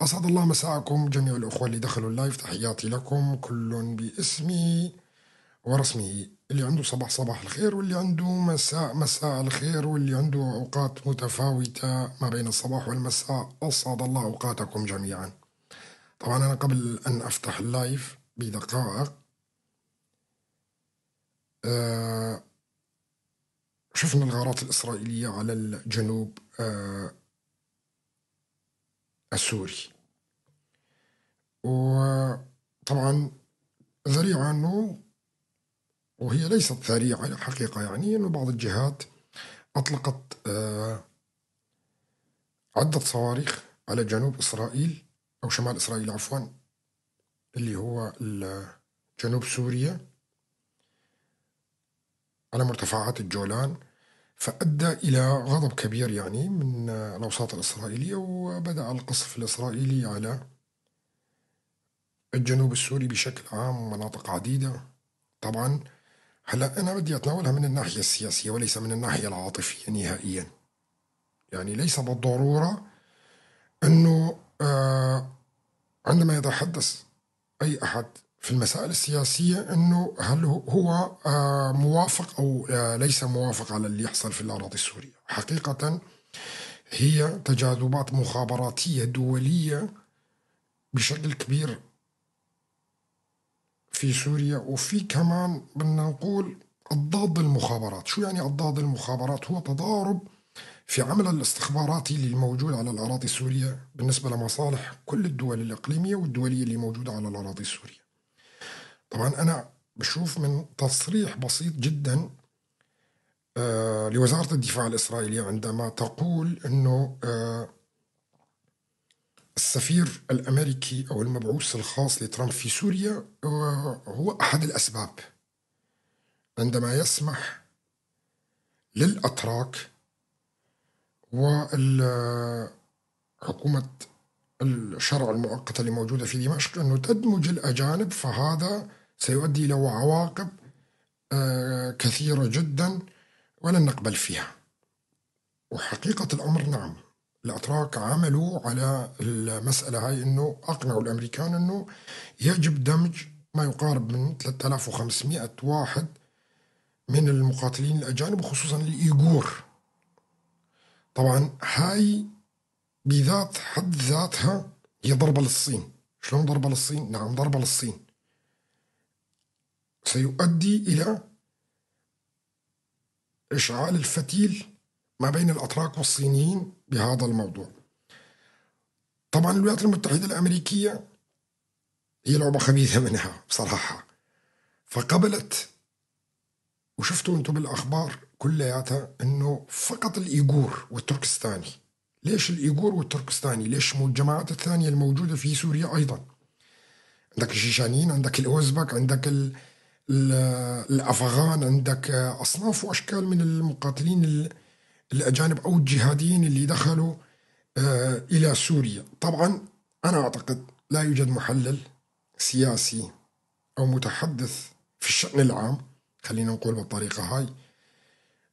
أسعد الله مساءكم جميع الأخوة اللي دخلوا ال live، تحياتي لكم كل باسمه ورسمه. اللي عنده صباح صباح الخير، واللي عنده مساء مساء الخير، واللي عنده أوقات متفاوتة ما بين الصباح والمساء، أسعد الله أوقاتكم جميعا. طبعا أنا قبل أن أفتح ال live بدقائق شفنا الغارات الإسرائيلية على الجنوب السوري، وطبعا ذريعة أنه، وهي ليست ذريعة حقيقة، يعني أنه بعض الجهات أطلقت عدة صواريخ على جنوب إسرائيل أو شمال إسرائيل عفوا، اللي هو جنوب سوريا، على مرتفعات الجولان، فأدى إلى غضب كبير يعني من الأوساط الإسرائيلية، وبدأ القصف الإسرائيلي على الجنوب السوري بشكل عام ومناطق عديدة. طبعا هلأ أنا بدي أتناولها من الناحية السياسية وليس من الناحية العاطفية نهائيا، يعني ليس بالضرورة أنه عندما يتحدث أي أحد في المسائل السياسية أنه هل هو موافق أو ليس موافق على اللي يحصل في الأراضي السورية. حقيقة هي تجاذبات مخابراتية دولية بشكل كبير في سوريا، وفي كمان بدنا نقول أضداد المخابرات. شو يعني أضداد المخابرات؟ هو تضارب في عمل الاستخباراتي اللي موجود على الأراضي السورية بالنسبة لمصالح كل الدول الإقليمية والدولية اللي موجودة على الأراضي السورية. طبعا أنا بشوف من تصريح بسيط جدا لوزارة الدفاع الإسرائيلية عندما تقول أنه السفير الأمريكي أو المبعوث الخاص لترامب في سوريا هو أحد الأسباب عندما يسمح للأتراك وحكومة الشرع المؤقتة اللي موجودة في دمشق أنه تدمج الأجانب، فهذا سيؤدي إلى عواقب كثيرة جدا ولن نقبل فيها. وحقيقة الأمر نعم الأتراك عملوا على المسألة هاي، أنه أقنعوا الأمريكان أنه يجب دمج ما يقارب من 3500 واحد من المقاتلين الأجانب وخصوصا الإيغور. طبعا هاي بذات حد ذاتها هي ضربة للصين. شلون ضربة للصين؟ نعم ضربة للصين سيؤدي إلى إشعال الفتيل ما بين الأتراك والصينيين بهذا الموضوع. طبعا الولايات المتحدة الأمريكية هي لعبة خبيثة منها بصراحة، فقبلت، وشفتوا أنتم بالأخبار كلياتها أنه فقط الإيغور والتركستاني. ليش الإيغور والتركستاني؟ ليش مو الجماعات الثانية الموجودة في سوريا أيضا؟ عندك الشيشانيين، عندك الأوزبك، عندك الأفغان، عندك أصناف وأشكال من المقاتلين الأجانب أو الجهاديين اللي دخلوا إلى سوريا. طبعا أنا أعتقد لا يوجد محلل سياسي أو متحدث في الشأن العام، خلينا نقول بالطريقة هاي،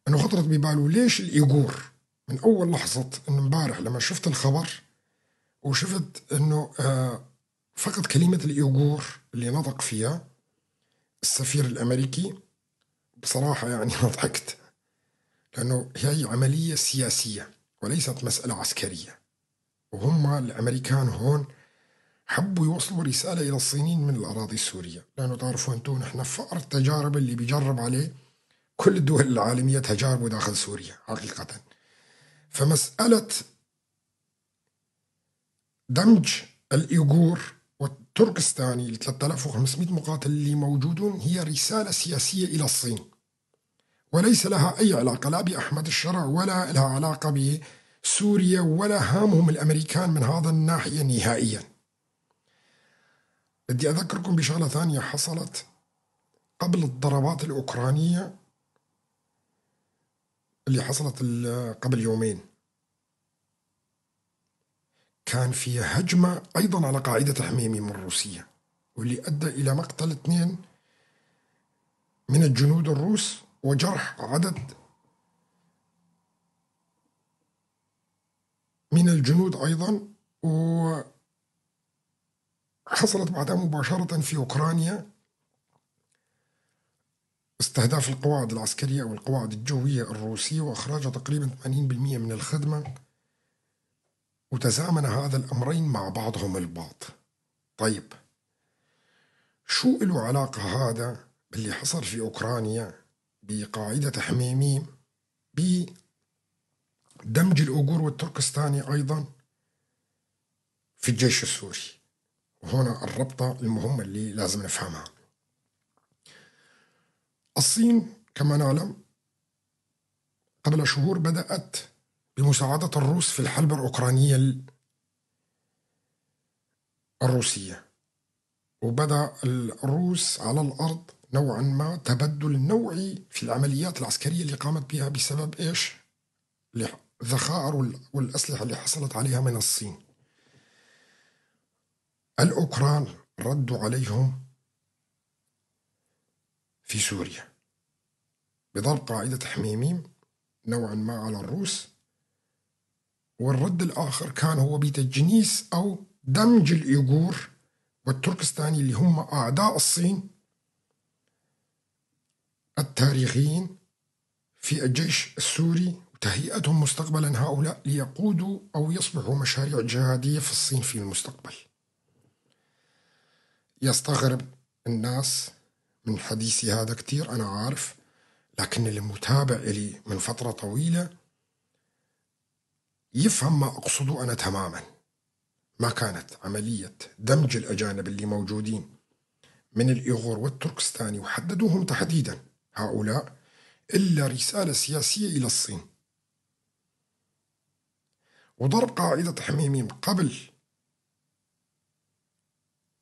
أنه خطرت بباله ليش الإيغور. من أول لحظة إنه امبارح لما شفت الخبر وشفت أنه فقط كلمة الإيغور اللي نطق فيها السفير الأمريكي، بصراحة يعني ما ضحكت، لأنه هي عملية سياسية وليست مسألة عسكرية. وهم الأمريكان هون حبوا يوصلوا رسالة إلى الصينيين من الأراضي السورية، لأنه تعرفوا أنتم نحن فأر التجارب اللي بيجرب عليه كل الدول العالمية تجاربه داخل سوريا حقيقة. فمسألة دمج الإيغور والتركستاني ل 3500 مقاتل اللي موجودون هي رسالة سياسية إلى الصين، وليس لها أي علاقة لا بأحمد الشرع ولا لها علاقة بسوريا ولا هامهم الأمريكان من هذا الناحية نهائيا. بدي أذكركم بشغلة ثانية حصلت قبل الضربات الأوكرانية اللي حصلت قبل يومين. كان في هجمة أيضا على قاعدة حميميم الروسية، واللي أدى إلى مقتل 2 من الجنود الروس وجرح عدد من الجنود أيضا. حصلت بعدها مباشرة في أوكرانيا استهداف القواعد العسكرية أو القواعد الجوية الروسية وإخراجها تقريبا 80% من الخدمة، وتزامن هذا الأمرين مع بعضهم البعض. طيب شو له علاقة هذا باللي حصل في أوكرانيا بقاعدة حميميم بدمج الأوغور والتركستاني أيضا في الجيش السوري؟ وهنا الربطة المهمة اللي لازم نفهمها. الصين كما نعلم قبل شهور بدأت بمساعدة الروس في الحرب الأوكرانية الروسية، وبدأ الروس على الأرض نوعا ما تبدل نوعي في العمليات العسكرية اللي قامت بها بسبب إيش؟ الذخائر والأسلحة اللي حصلت عليها من الصين. الأوكران ردوا عليهم في سوريا بضرب قاعدة حميميم نوعا ما على الروس، والرد الآخر كان هو بتجنيس أو دمج الإيغور والتركستاني اللي هم أعداء الصين التاريخيين في الجيش السوري، وتهيئتهم مستقبلا هؤلاء ليقودوا أو يصبحوا مشاريع جهادية في الصين في المستقبل. يستغرب الناس من حديثي هذا كتير، أنا عارف، لكن اللي متابع إلي من فترة طويلة يفهم ما أقصده أنا تماما. ما كانت عملية دمج الأجانب اللي موجودين من الإيغور والتركستاني وحددوهم تحديدا هؤلاء إلا رسالة سياسية إلى الصين. وضرب قاعدة حميميم قبل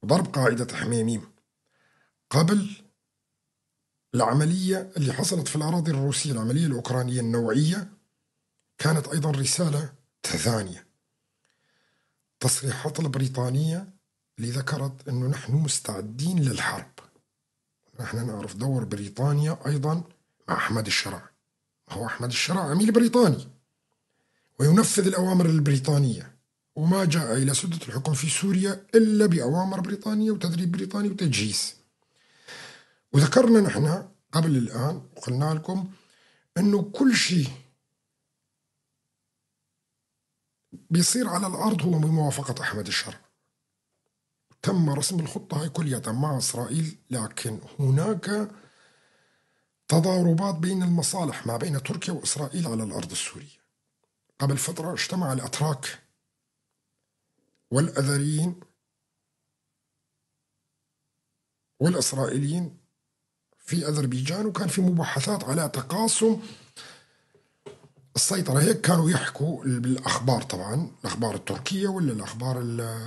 ضرب قاعدة حميميم قبل العملية اللي حصلت في الأراضي الروسية، العملية الأوكرانية النوعية، كانت أيضا رسالة ثانية. تصريحات البريطانية اللي ذكرت أنه نحن مستعدين للحرب. نحن نعرف دور بريطانيا أيضا مع أحمد الشرع. هو أحمد الشرع عميل بريطاني وينفذ الأوامر البريطانية، وما جاء إلى سدة الحكم في سوريا إلا بأوامر بريطانية وتدريب بريطاني وتجهيز. وذكرنا نحن قبل الآن وقلنا لكم أنه كل شيء بيصير على الأرض هو بموافقة أحمد الشرع. تم رسم الخطة هاي كلها مع إسرائيل، لكن هناك تضاربات بين المصالح ما بين تركيا وإسرائيل على الأرض السورية. قبل فترة اجتمع الأتراك والأذريين والإسرائيليين في أذربيجان، وكان في مباحثات على تقاسم السيطرة. هيك كانوا يحكوا بالأخبار، طبعا الأخبار التركية ولا الأخبار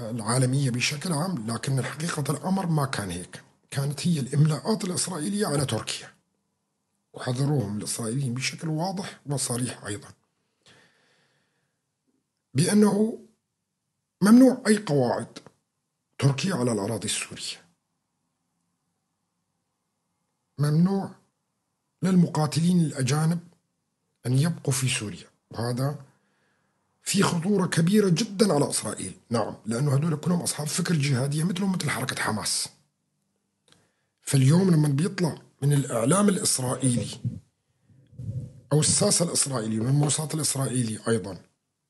العالمية بشكل عام، لكن الحقيقة الأمر ما كان هيك. كانت هي الإملاءات الإسرائيلية على تركيا، وحذروهم الإسرائيليين بشكل واضح وصريح أيضا بأنه ممنوع أي قواعد تركية على الأراضي السورية، ممنوع للمقاتلين الأجانب أن يبقوا في سوريا، وهذا في خطورة كبيرة جدا على إسرائيل. نعم، لأنه هدول كلهم أصحاب فكر جهادية مثلهم مثل حركة حماس. فاليوم لما بيطلع من الإعلام الإسرائيلي أو الساسة الإسرائيلي من الموساد الإسرائيلي أيضا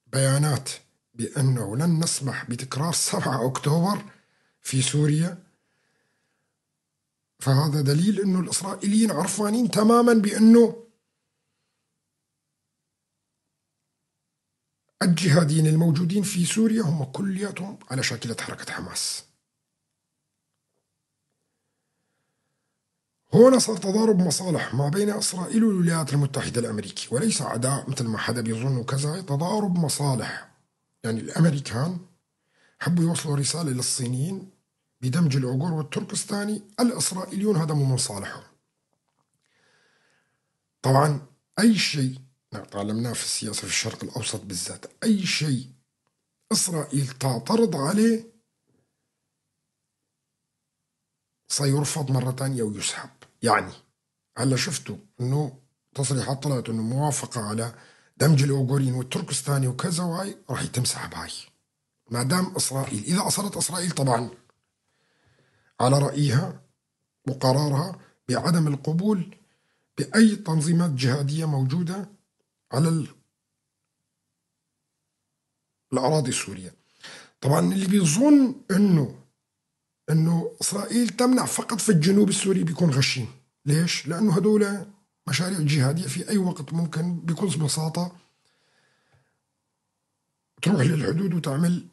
بيانات بأنه لن نسمح بتكرار 7 أكتوبر في سوريا، فهذا دليل أنه الإسرائيليين عرفانين تماما بأنه الجهاديين الموجودين في سوريا هم كلياتهم على شاكلة حركة حماس. هنا صار تضارب مصالح ما بين إسرائيل والولايات المتحدة الأمريكية، وليس عداء مثل ما حدا بيظن وكذا، تضارب مصالح. يعني الأمريكان حبوا يوصلوا رسالة للصينيين بدمج العقور والتركستاني، الإسرائيليون هذا مو من صالحهم. طبعا أي شيء تعلمناه في السياسة في الشرق الأوسط بالذات، أي شيء إسرائيل تعترض عليه سيرفض مرة ثانية ويسحب. يعني هلا شفتوا إنه تصريحات طلعت إنه موافقة على دمج الأوغوريين والتركستاني وكذا، وهاي راح يتم سحب هاي ما دام إسرائيل، إذا أصرت إسرائيل طبعا على رأيها وقرارها بعدم القبول بأي تنظيمات جهادية موجودة على الأراضي السورية. طبعا اللي بيظن إنه إسرائيل تمنع فقط في الجنوب السوري بيكون غشيم. ليش؟ لأنه هدول مشاريع جهادية في أي وقت ممكن بكل بساطة تروح للحدود وتعمل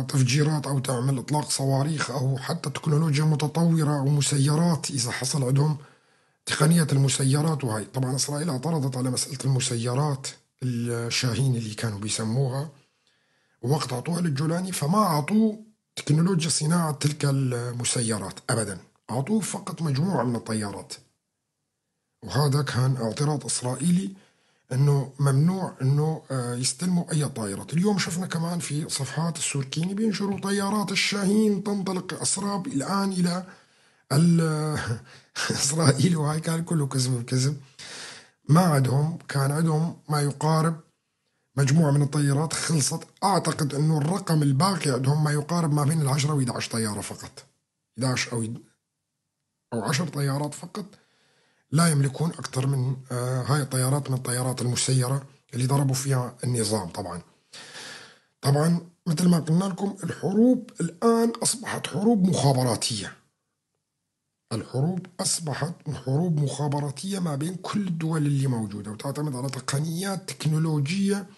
تفجيرات أو تعمل إطلاق صواريخ أو حتى تكنولوجيا متطورة أو مسيرات إذا حصل عندهم تقنية المسيرات. وهي طبعا إسرائيل اعترضت على مسألة المسيرات الشاهين اللي كانوا بيسموها ووقت أعطوها للجولاني، فما أعطوه تكنولوجيا صناعة تلك المسيرات أبدا، أعطوه فقط مجموعة من الطيارات. وهذا كان اعتراض إسرائيلي أنه ممنوع أنه يستلموا أي طائرات. اليوم شفنا كمان في صفحات السوركيني بينشروا طيارات الشاهين تنطلق أسراب الآن إلى إسرائيل، وهاي كان كله كذب بكذب. ما عندهم، كان عندهم ما يقارب مجموعة من الطيارات خلصت. أعتقد أنه الرقم الباقي عندهم ما يقارب ما بين 10 و 11 طيارة فقط، 11 أو 10 طيارات فقط، لا يملكون أكثر من هاي الطيارات من الطيارات المسيرة اللي ضربوا فيها النظام. طبعا مثل ما قلنا لكم الحروب الآن أصبحت حروب مخابراتية. الحروب أصبحت حروب مخابراتية ما بين كل الدول اللي موجودة، وتعتمد على تقنيات تكنولوجية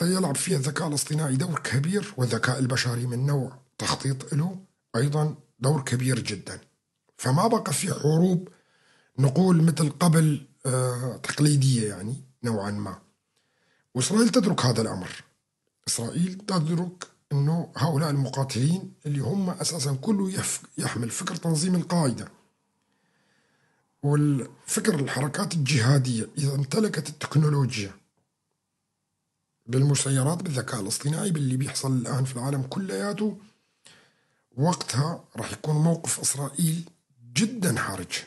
يلعب فيها الذكاء الاصطناعي دور كبير، والذكاء البشري من نوع تخطيط له أيضا دور كبير جدا. فما بقى في حروب نقول مثل قبل تقليدية يعني نوعا ما. وإسرائيل تدرك هذا الأمر، إسرائيل تدرك أنه هؤلاء المقاتلين اللي هم أساسا كله يحمل فكر تنظيم القاعدة والفكر الحركات الجهادية، إذا امتلكت التكنولوجيا بالمسيرات بالذكاء الاصطناعي باللي بيحصل الآن في العالم كلياته، وقتها راح يكون موقف إسرائيل جدا حرج،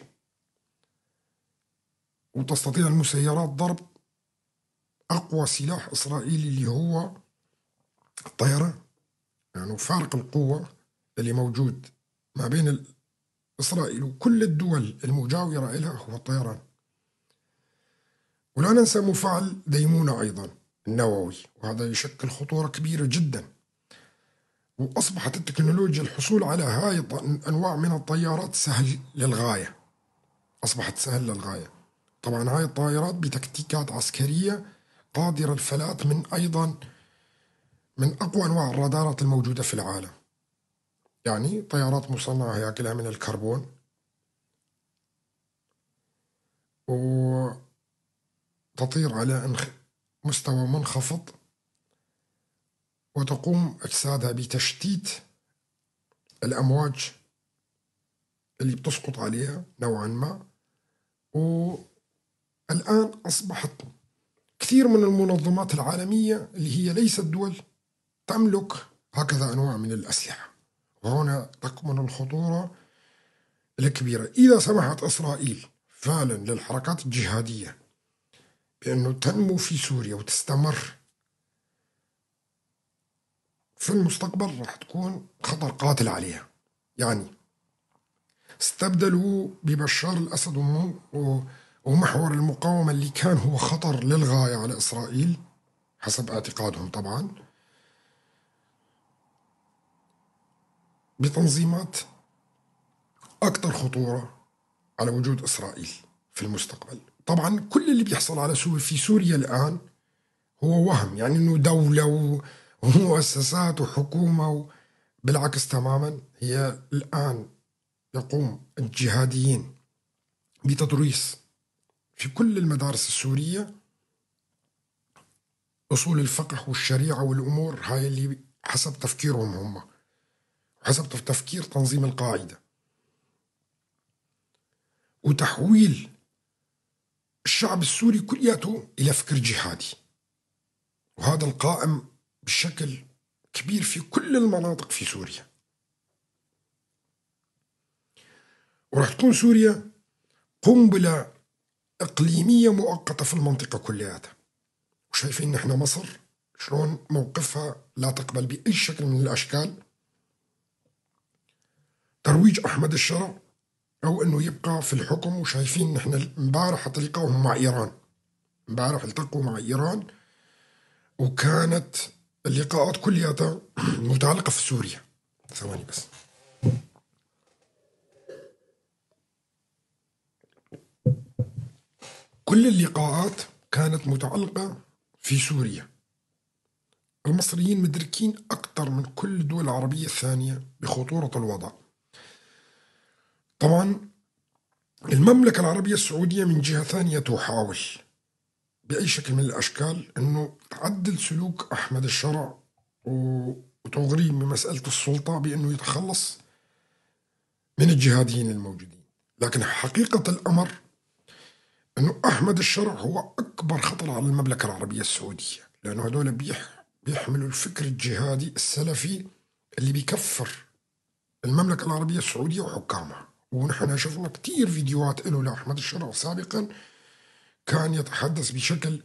وتستطيع المسيرات ضرب أقوى سلاح إسرائيلي اللي هو الطيران. يعني فارق القوة اللي موجود ما بين إسرائيل وكل الدول المجاورة لها هو الطيران. ولا ننسى مفاعل ديمونة أيضا النووي، وهذا يشكل خطورة كبيرة جدا. وأصبحت التكنولوجيا الحصول على هاي الأنواع من الطيارات سهل للغاية، أصبحت سهل للغاية. طبعا هاي الطائرات بتكتيكات عسكرية قادرة الفلات من أيضا من أقوى أنواع الرادارات الموجودة في العالم. يعني طيارات مصنعة هياكلها من الكربون وتطير على مستوى منخفض، وتقوم أجسادها بتشتيت الأمواج اللي بتسقط عليها نوعا ما. والآن أصبحت كثير من المنظمات العالمية اللي هي ليست دول تملك هكذا أنواع من الأسلحة، وهنا تكمن الخطورة الكبيرة. إذا سمحت إسرائيل فعلا للحركات الجهادية بأنه تنمو في سوريا وتستمر في المستقبل، راح تكون خطر قاتل عليها. يعني استبدلوا ببشار الأسد ومحور المقاومة اللي كان هو خطر للغاية على إسرائيل حسب اعتقادهم طبعا، بتنظيمات أكثر خطورة على وجود إسرائيل في المستقبل. طبعا كل اللي بيحصل على سوريا في سوريا الآن هو وهم، يعني إنه دولة ومؤسسات وحكومة بالعكس تماما. هي الآن يقوم الجهاديين بتدريس في كل المدارس السورية أصول الفقه والشريعة والأمور هاي اللي حسب تفكيرهم هم، حسب تفكير تنظيم القاعدة، وتحويل الشعب السوري كلياته إلى فكر جهادي، وهذا القائم بشكل كبير في كل المناطق في سوريا. وراح تكون سوريا قنبلة إقليمية مؤقتة في المنطقة كلياتها. وشايفين نحن مصر شلون موقفها لا تقبل بأي شكل من الأشكال ترويج أحمد الشرع أو أنه يبقى في الحكم. وشايفين نحن امبارح حتى لقائهم مع إيران، امبارح التقوا مع إيران وكانت اللقاءات كلها متعلقة في سوريا. ثواني بس. كل اللقاءات كانت متعلقة في سوريا. المصريين مدركين أكثر من كل الدول العربية الثانية بخطورة الوضع. طبعا المملكة العربية السعودية من جهة ثانية تحاول بأي شكل من الأشكال أنه تعدل سلوك أحمد الشرع وتغريه بمسألة السلطة بأنه يتخلص من الجهاديين الموجودين. لكن حقيقة الأمر أنه أحمد الشرع هو أكبر خطر على المملكة العربية السعودية، لأنه هذول بيحملوا الفكر الجهادي السلفي اللي بيكفر المملكة العربية السعودية وحكامها. ونحن شفنا كتير فيديوهات له لأحمد الشرع سابقا كان يتحدث بشكل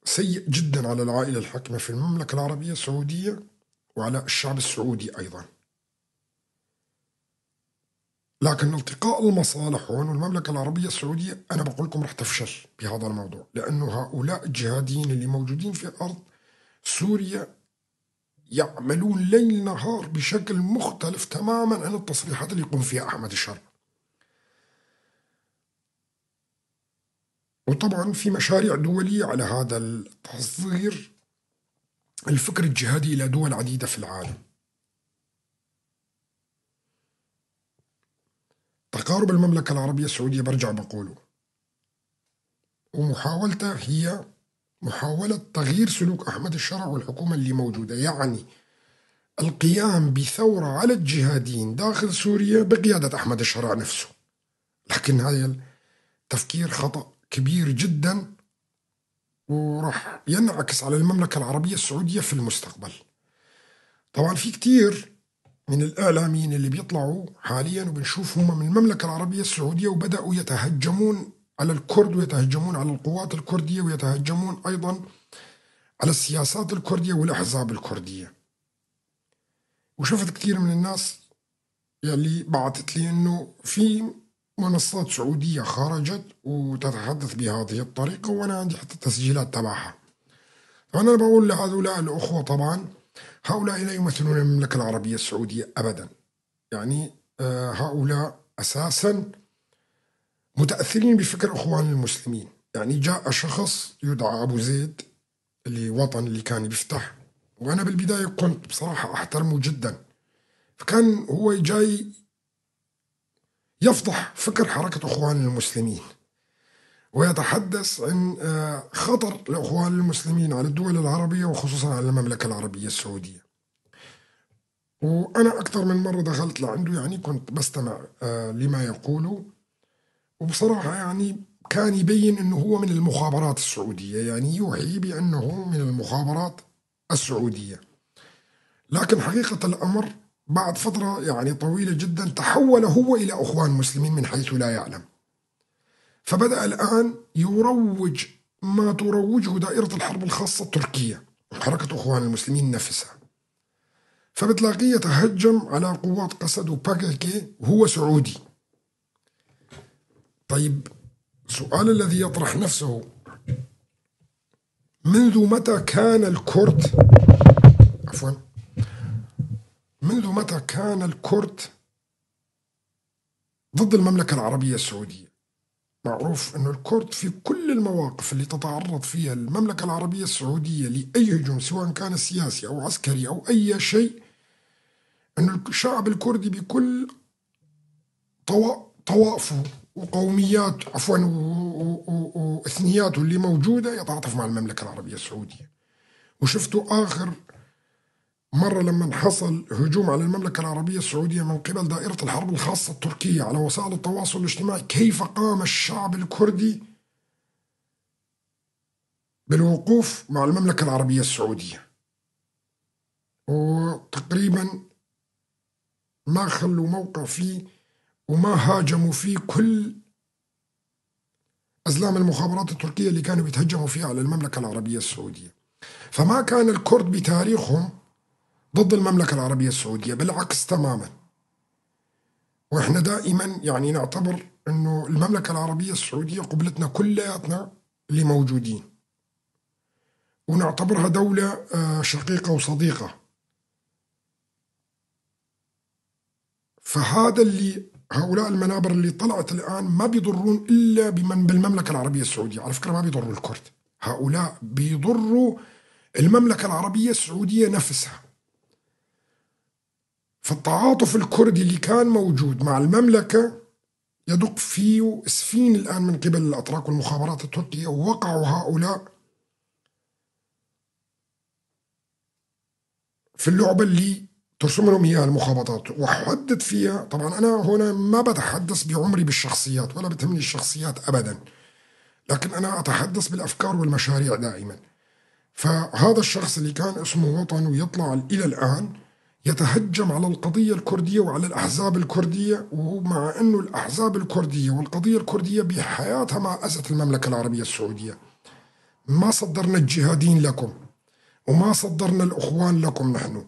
سيء جدا على العائلة الحاكمة في المملكة العربية السعودية وعلى الشعب السعودي أيضا. لكن التقاء المصالح هون والمملكة العربية السعودية أنا بقول لكم رح تفشل بهذا الموضوع، لأنه هؤلاء الجهاديين اللي موجودين في أرض سوريا يعملون ليل نهار بشكل مختلف تماما عن التصريحات اللي يقوم فيها أحمد الشرع. وطبعا في مشاريع دولية على هذا التصدير الفكر الجهادي إلى دول عديدة في العالم. تقارب المملكة العربية السعودية برجع بقوله، ومحاولته هي محاولة تغيير سلوك أحمد الشرع والحكومة اللي موجودة، يعني القيام بثورة على الجهاديين داخل سوريا بقيادة أحمد الشرع نفسه. لكن هذا التفكير خطأ كبير جدا وراح ينعكس على المملكة العربية السعودية في المستقبل. طبعا في كتير من الإعلاميين اللي بيطلعوا حاليا وبنشوفهم من المملكة العربية السعودية وبدأوا يتهجمون على الكرد ويتهجمون على القوات الكردية ويتهجمون أيضا على السياسات الكردية والأحزاب الكردية. وشفت كثير من الناس يلي بعثت لي أنه في منصات سعودية خرجت وتتحدث بهذه الطريقة، وأنا عندي حتى التسجيلات تبعها. فأنا بقول لهؤلاء الأخوة طبعا هؤلاء لا يمثلون المملكة العربية السعودية أبدا، يعني هؤلاء أساسا متأثرين بفكر إخوان المسلمين. يعني جاء شخص يدعى أبو زيد اللي وطن اللي كان بيفتح، وأنا بالبداية كنت بصراحة أحترمه جدا، فكان هو جاي يفضح فكر حركة إخوان المسلمين ويتحدث عن خطر الإخوان المسلمين على الدول العربية وخصوصا على المملكة العربية السعودية. وأنا أكثر من مرة دخلت لعنده، يعني كنت بستمع لما يقوله، وبصراحة يعني كان يبين أنه هو من المخابرات السعودية، يعني يوحي بأنه من المخابرات السعودية. لكن حقيقة الأمر بعد فترة يعني طويلة جدا تحول هو إلى أخوان مسلمين من حيث لا يعلم، فبدأ الآن يروج ما تروجه دائرة الحرب الخاصة التركية وحركة أخوان المسلمين نفسها. فبتلاقيه يتهجم على قوات قسد وباكيكي وهو سعودي. طيب السؤال الذي يطرح نفسه، منذ متى كان الكرد عفوا منذ متى كان الكرد ضد المملكة العربية السعودية؟ معروف أن الكرد في كل المواقف اللي تتعرض فيها المملكة العربية السعودية لأي هجوم سواء كان سياسي أو عسكري أو أي شيء، أن الشعب الكردي بكل طوائفه وقوميات عفوا وإثنياته اللي موجودة يتعاطف مع المملكة العربية السعودية. وشفتوا آخر مرة لما حصل هجوم على المملكة العربية السعودية من قبل دائرة الحرب الخاصة التركية على وسائل التواصل الاجتماعي، كيف قام الشعب الكردي بالوقوف مع المملكة العربية السعودية، وتقريبا ما خلوا موقع فيه وما هاجموا فيه كل أزلام المخابرات التركية اللي كانوا بيتهجموا فيها على المملكة العربية السعودية. فما كان الكرد بتاريخهم ضد المملكة العربية السعودية، بالعكس تماما. وإحنا دائما يعني نعتبر أنه المملكة العربية السعودية قبلتنا كلياتنا اللي موجودين، ونعتبرها دولة شقيقة وصديقة. فهذا اللي هؤلاء المنابر اللي طلعت الآن ما بيضرون إلا بمن بالمملكة العربية السعودية. على فكرة ما بيضروا الكرد، هؤلاء بيضروا المملكة العربية السعودية نفسها. فالتعاطف الكردي اللي كان موجود مع المملكة يدق فيه سفين الآن من قبل الأتراك والمخابرات التركية، ووقعوا هؤلاء في اللعبة اللي ترسم لهم إياها المخابرات وحدد فيها. طبعا أنا هنا ما بتحدث بعمري بالشخصيات ولا بتهمني الشخصيات أبدا، لكن أنا أتحدث بالأفكار والمشاريع دائما. فهذا الشخص اللي كان اسمه وطن ويطلع إلى الآن يتهجم على القضية الكردية وعلى الأحزاب الكردية، ومع أنه الأحزاب الكردية والقضية الكردية بحياتها ما أذت المملكة العربية السعودية. ما صدرنا الجهاديين لكم، وما صدرنا الأخوان لكم نحن،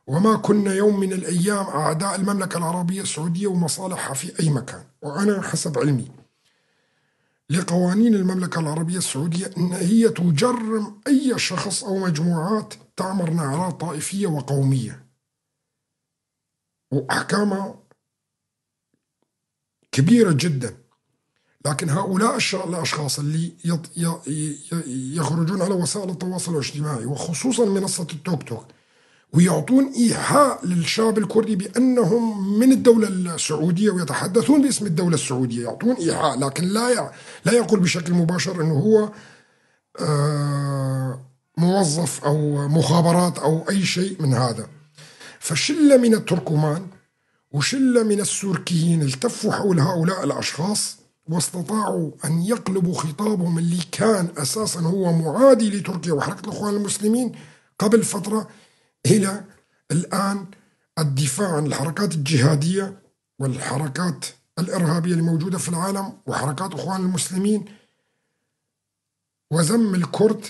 وما كنا يوم من الأيام أعداء المملكة العربية السعودية ومصالحها في أي مكان. وأنا حسب علمي لقوانين المملكة العربية السعودية أن هي تجرم أي شخص أو مجموعات تعمر نعرات طائفية وقومية، وأحكامها كبيرة جدا. لكن هؤلاء الأشخاص اللي يخرجون على وسائل التواصل الاجتماعي وخصوصا منصة التوك توك ويعطون إيحاء للشعب الكردي بأنهم من الدولة السعودية ويتحدثون باسم الدولة السعودية، يعطون إيحاء، لكن لا يقول بشكل مباشر أنه هو موظف أو مخابرات أو أي شيء من هذا. فشلة من التركمان وشلة من السوركيين التفوا حول هؤلاء الأشخاص واستطاعوا أن يقلبوا خطابهم اللي كان أساسا هو معادي لتركيا وحركة الإخوان المسلمين قبل فترة إلى الآن الدفاع عن الحركات الجهادية والحركات الإرهابية الموجودة في العالم وحركات إخوان المسلمين، وذم الكرد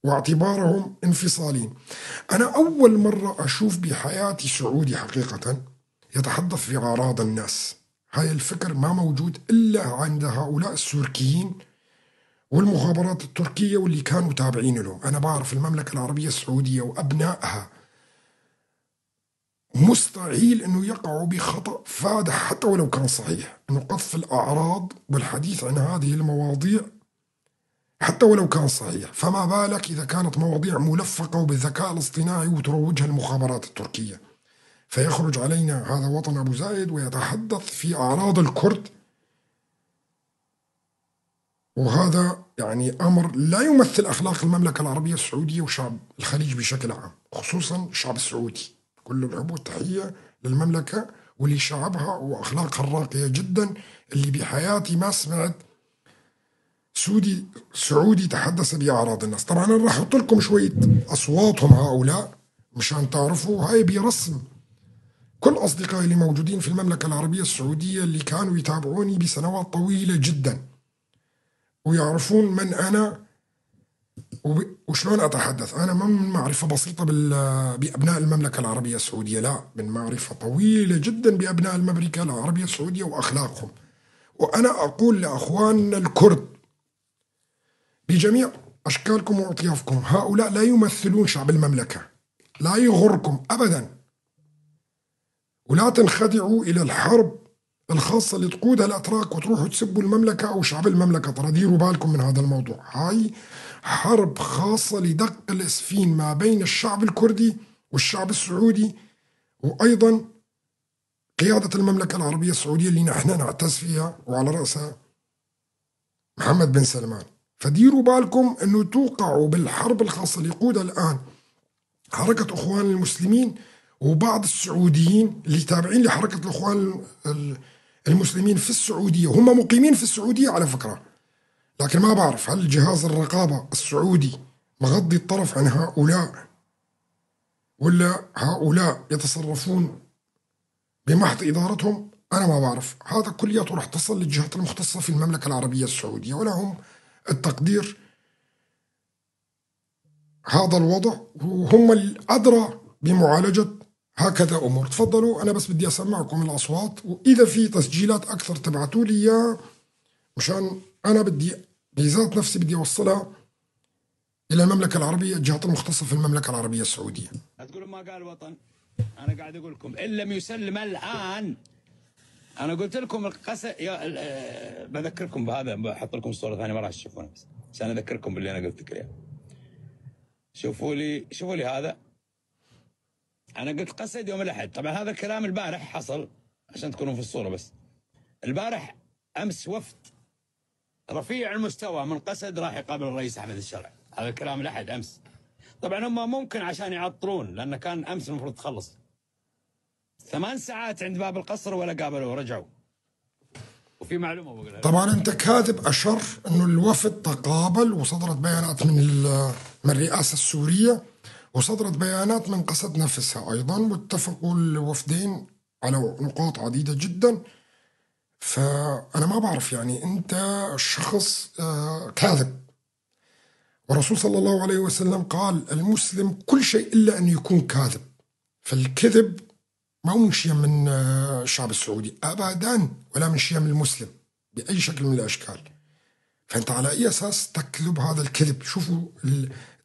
واعتبارهم انفصالين. أنا أول مرة أشوف بحياتي سعودي حقيقة يتحدث في أعراض الناس. هاي الفكر ما موجود إلا عند هؤلاء السوركيين والمخابرات التركية واللي كانوا تابعين لهم. أنا بعرف المملكة العربية السعودية وأبنائها مستحيل أنه يقعوا بخطأ فادح حتى ولو كان صحيح، أنه قذف الأعراض والحديث عن هذه المواضيع حتى ولو كان صحيح، فما بالك إذا كانت مواضيع ملفقة وبالذكاء الاصطناعي وتروجها المخابرات التركية. فيخرج علينا هذا وطن أبو زايد ويتحدث في أعراض الكرد، وهذا يعني أمر لا يمثل أخلاق المملكة العربية السعودية وشعب الخليج بشكل عام، خصوصا الشعب السعودي. كل الحب والتحية للمملكة ولشعبها وأخلاقها الراقية جدا، اللي بحياتي ما سمعت سعودي تحدث بأعراض الناس. طبعا أنا راح أحط لكم شوية أصواتهم هؤلاء مشان تعرفوا. هاي برسم كل أصدقائي اللي موجودين في المملكة العربية السعودية اللي كانوا يتابعوني بسنوات طويلة جدا ويعرفون من أنا وشلون أتحدث. أنا ما من معرفة بسيطة بأبناء المملكة العربية السعودية، لا، من معرفة طويلة جدا بأبناء المملكة العربية السعودية وأخلاقهم. وأنا أقول لأخواننا الكرد بجميع أشكالكم وأطيافكم، هؤلاء لا يمثلون شعب المملكة، لا يغركم أبدا، ولا تنخدعوا إلى الحرب الخاصة اللي تقودها الأتراك وتروحوا تسبوا المملكة أو شعب المملكة. ترى ديروا بالكم من هذا الموضوع، هاي حرب خاصة لدق الإسفين ما بين الشعب الكردي والشعب السعودي، وأيضا قيادة المملكة العربية السعودية اللي نحن نعتز فيها وعلى رأسها محمد بن سلمان. فديروا بالكم أنه توقعوا بالحرب الخاصة اللي يقودها الآن حركة أخوان المسلمين وبعض السعوديين اللي تابعين لحركة الأخوان المسلمين في السعودية، هم مقيمين في السعودية على فكرة، لكن ما بعرف هل جهاز الرقابة السعودي مغضي الطرف عن هؤلاء ولا هؤلاء يتصرفون بمحض إدارتهم. أنا ما بعرف. هذا كلياته راح تصل للجهات المختصة في المملكة العربية السعودية، ولهم التقدير هذا الوضع، وهم الأدرى بمعالجة هكذا أمور. تفضلوا، أنا بس بدي أسمعكم الأصوات، وإذا في تسجيلات أكثر تبعتوا لي إياها، مشان أنا بدي بذات نفسي بدي أوصلها إلى المملكة العربية، الجهات المختصة في المملكة العربية السعودية. هتقولوا ما قال وطن، أنا قاعد أقول لكم إن لم يسلم الآن. أنا قلت لكم القسد يا بذكركم بهذا، بحط لكم صورة ثانية ما راح تشوفونها بس عشان أذكركم باللي أنا قلت لكم إياه. شوفوا لي هذا، أنا قلت قسد يوم الأحد. طبعا هذا الكلام البارح حصل عشان تكونوا في الصورة، بس البارح أمس وفد رفيع المستوى من قسد راح يقابل الرئيس أحمد الشرع. هذا الكلام الأحد أمس. طبعا هم ممكن عشان يعطلون، لأن كان أمس المفروض تخلص 8 ساعات عند باب القصر ولا قابلوا ورجعوا. وفي معلومة بقولها. طبعا أنت كاتب أشر أنه الوفد تقابل، وصدرت بيانات من الرئاسة السورية، وصدرت بيانات من قسد نفسها أيضا، واتفقوا الوفدين على نقاط عديدة جدا. فأنا ما بعرف، يعني أنت شخص كاذب. والرسول صلى الله عليه وسلم قال المسلم كل شيء إلا أن يكون كاذب. فالكذب ما هو من شيم من الشعب السعودي أبدا، ولا من شيم المسلم بأي شكل من الأشكال. فأنت على أي أساس تكذب هذا الكذب؟ شوفوا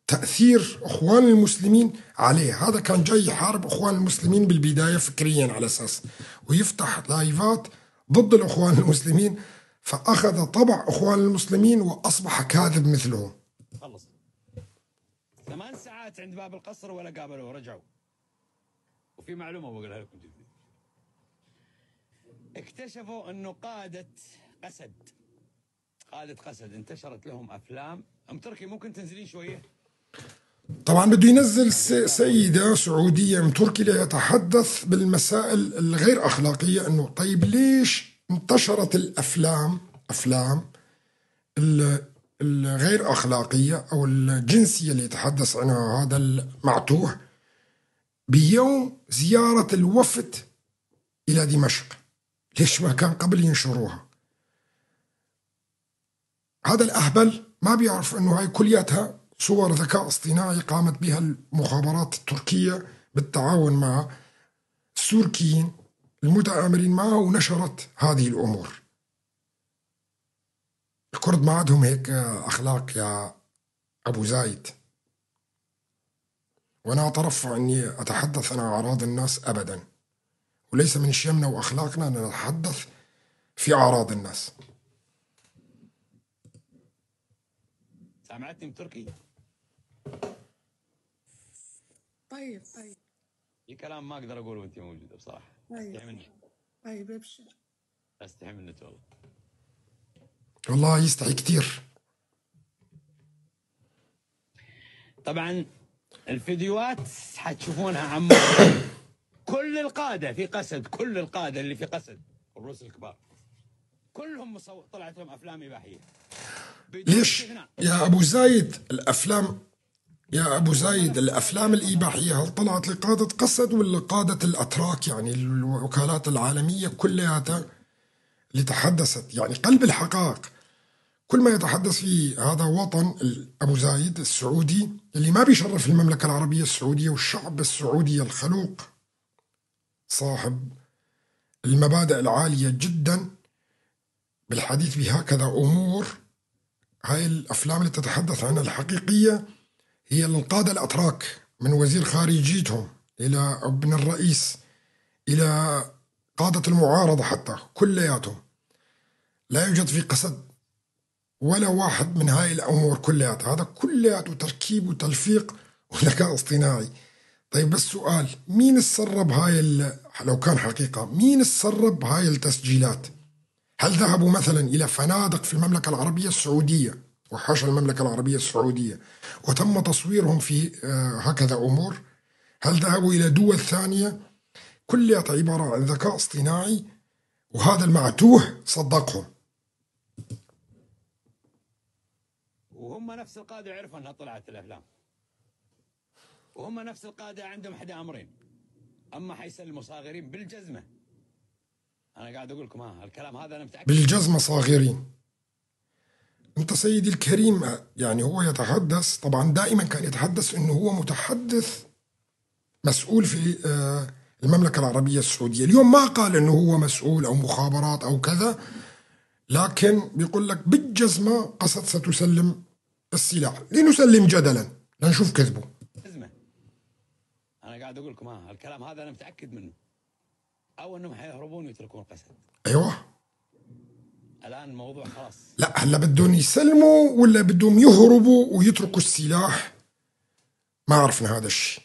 تأثير أخوان المسلمين عليه. هذا كان جاي يحارب أخوان المسلمين بالبداية فكريا على أساس، ويفتح لايفات ضد الأخوان المسلمين، فأخذ طبع أخوان المسلمين وأصبح كاذب مثلهم. خلص 8 ساعات عند باب القصر ولا قابلوا ورجعوا. وفي معلومة بقولها لكم جديد. اكتشفوا انه قادة قسد انتشرت لهم افلام. ام تركي ممكن تنزلين شوية؟ طبعا بده ينزل سيدة سعودية ام تركي ليتحدث بالمسائل الغير أخلاقية، انه طيب ليش انتشرت الافلام، افلام الغير أخلاقية أو الجنسية اللي يتحدث عنها هذا المعتوه بيوم زيارة الوفد إلى دمشق؟ ليش ما كان قبل ينشروها؟ هذا الأهبل ما بيعرف أنه هاي كلياتها صور ذكاء اصطناعي قامت بها المخابرات التركية بالتعاون مع السوركيين المتآمرين معها، ونشرت هذه الأمور. الكرد ما عندهم هيك أخلاق يا أبو زايد. وأنا أترفع أني أتحدث عن أعراض الناس أبدا، وليس من شيمنا وأخلاقنا أن نتحدث في أعراض الناس. سامعتني تركي؟ طيب في كلام ما أقدر أقوله وأنت موجودة بصراحة. طيب. أستحي منك. طيب ابشر. أستحي منك والله. والله يستحي كثير. طبعا الفيديوهات حتشوفونها عم كل القادة في قسد، كل القادة اللي في قسد الروس الكبار كلهم طلعت لهم أفلام إباحية. ليش يا أبو زايد الأفلام، يا أبو زايد الأفلام الإباحية هل طلعت لقادة قسد ولا قادة الأتراك؟ يعني الوكالات العالمية كلها اللي تحدثت، يعني قلب الحقائق كل ما يتحدث فيه هذا وطن أبو زايد السعودي اللي ما بيشرف المملكة العربية السعودية والشعب السعودي الخلوق صاحب المبادئ العالية جدا بالحديث بهكذا أمور. هاي الأفلام اللي تتحدث عنها الحقيقية هي القادة الأتراك، من وزير خارجيتهم إلى ابن الرئيس إلى قادة المعارضة حتى، كلياتهم لا يوجد في قسد ولا واحد من هاي الأمور كلياتها. هذا كلياته تركيب وتلفيق وذكاء اصطناعي. طيب بس سؤال، مين سرب هاي لو كان حقيقة مين سرب هاي التسجيلات؟ هل ذهبوا مثلا إلى فنادق في المملكة العربية السعودية، وحاشا المملكة العربية السعودية، وتم تصويرهم في هكذا أمور؟ هل ذهبوا إلى دول ثانية؟ كلها عبارة عن ذكاء اصطناعي، وهذا المعتوه صدقهم. وهم نفس القادة عرفوا أنها طلعت الأفلام، وهم نفس القادة عندهم أحد أمرين: أما حيسلموا صاغرين بالجزمة، انا قاعد اقول لكم ها الكلام هذا انا متاكد. بالجزمة صاغرين. أنت سيدي الكريم، يعني هو يتحدث طبعا، دائما كان يتحدث أنه هو متحدث مسؤول في المملكة العربية السعودية. اليوم ما قال أنه هو مسؤول أو مخابرات أو كذا، لكن بيقول لك بالجزمة قسد ستسلم السلاح. لنسلم جدلا لنشوف كذبه. ازمه. انا قاعد اقول لكم ها الكلام هذا انا متاكد منه، او انهم حيهربون ويتركون قسد. أيوه الان الموضوع خلاص. لا هلا بدهم يسلموا ولا بدهم يهربوا ويتركوا السلاح؟ ما عرفنا هذا الشيء.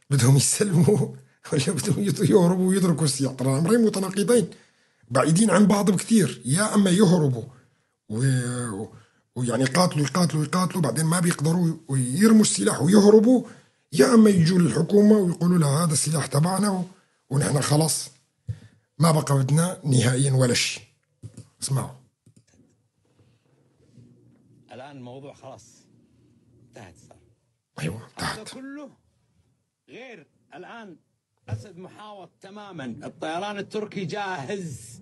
بدهم يسلموا ولا بدهم يهربوا ويتركوا السلاح؟ ترى الامرين متناقضين بعيدين عن بعض بكثير. يا اما يهربوا ويعني يقاتلوا يقاتلوا يقاتلوا بعدين ما بيقدروا ويرموا السلاح ويهربوا، يا اما يجوا للحكومه ويقولوا لها هذا السلاح تبعنا ونحن خلاص ما بقى بدنا نهائيا ولا شيء. اسمعوا. الان الموضوع خلاص انتهت صار. ايوه هذا انتهت. كله غير الان قسد محاوط تماما، الطيران التركي جاهز،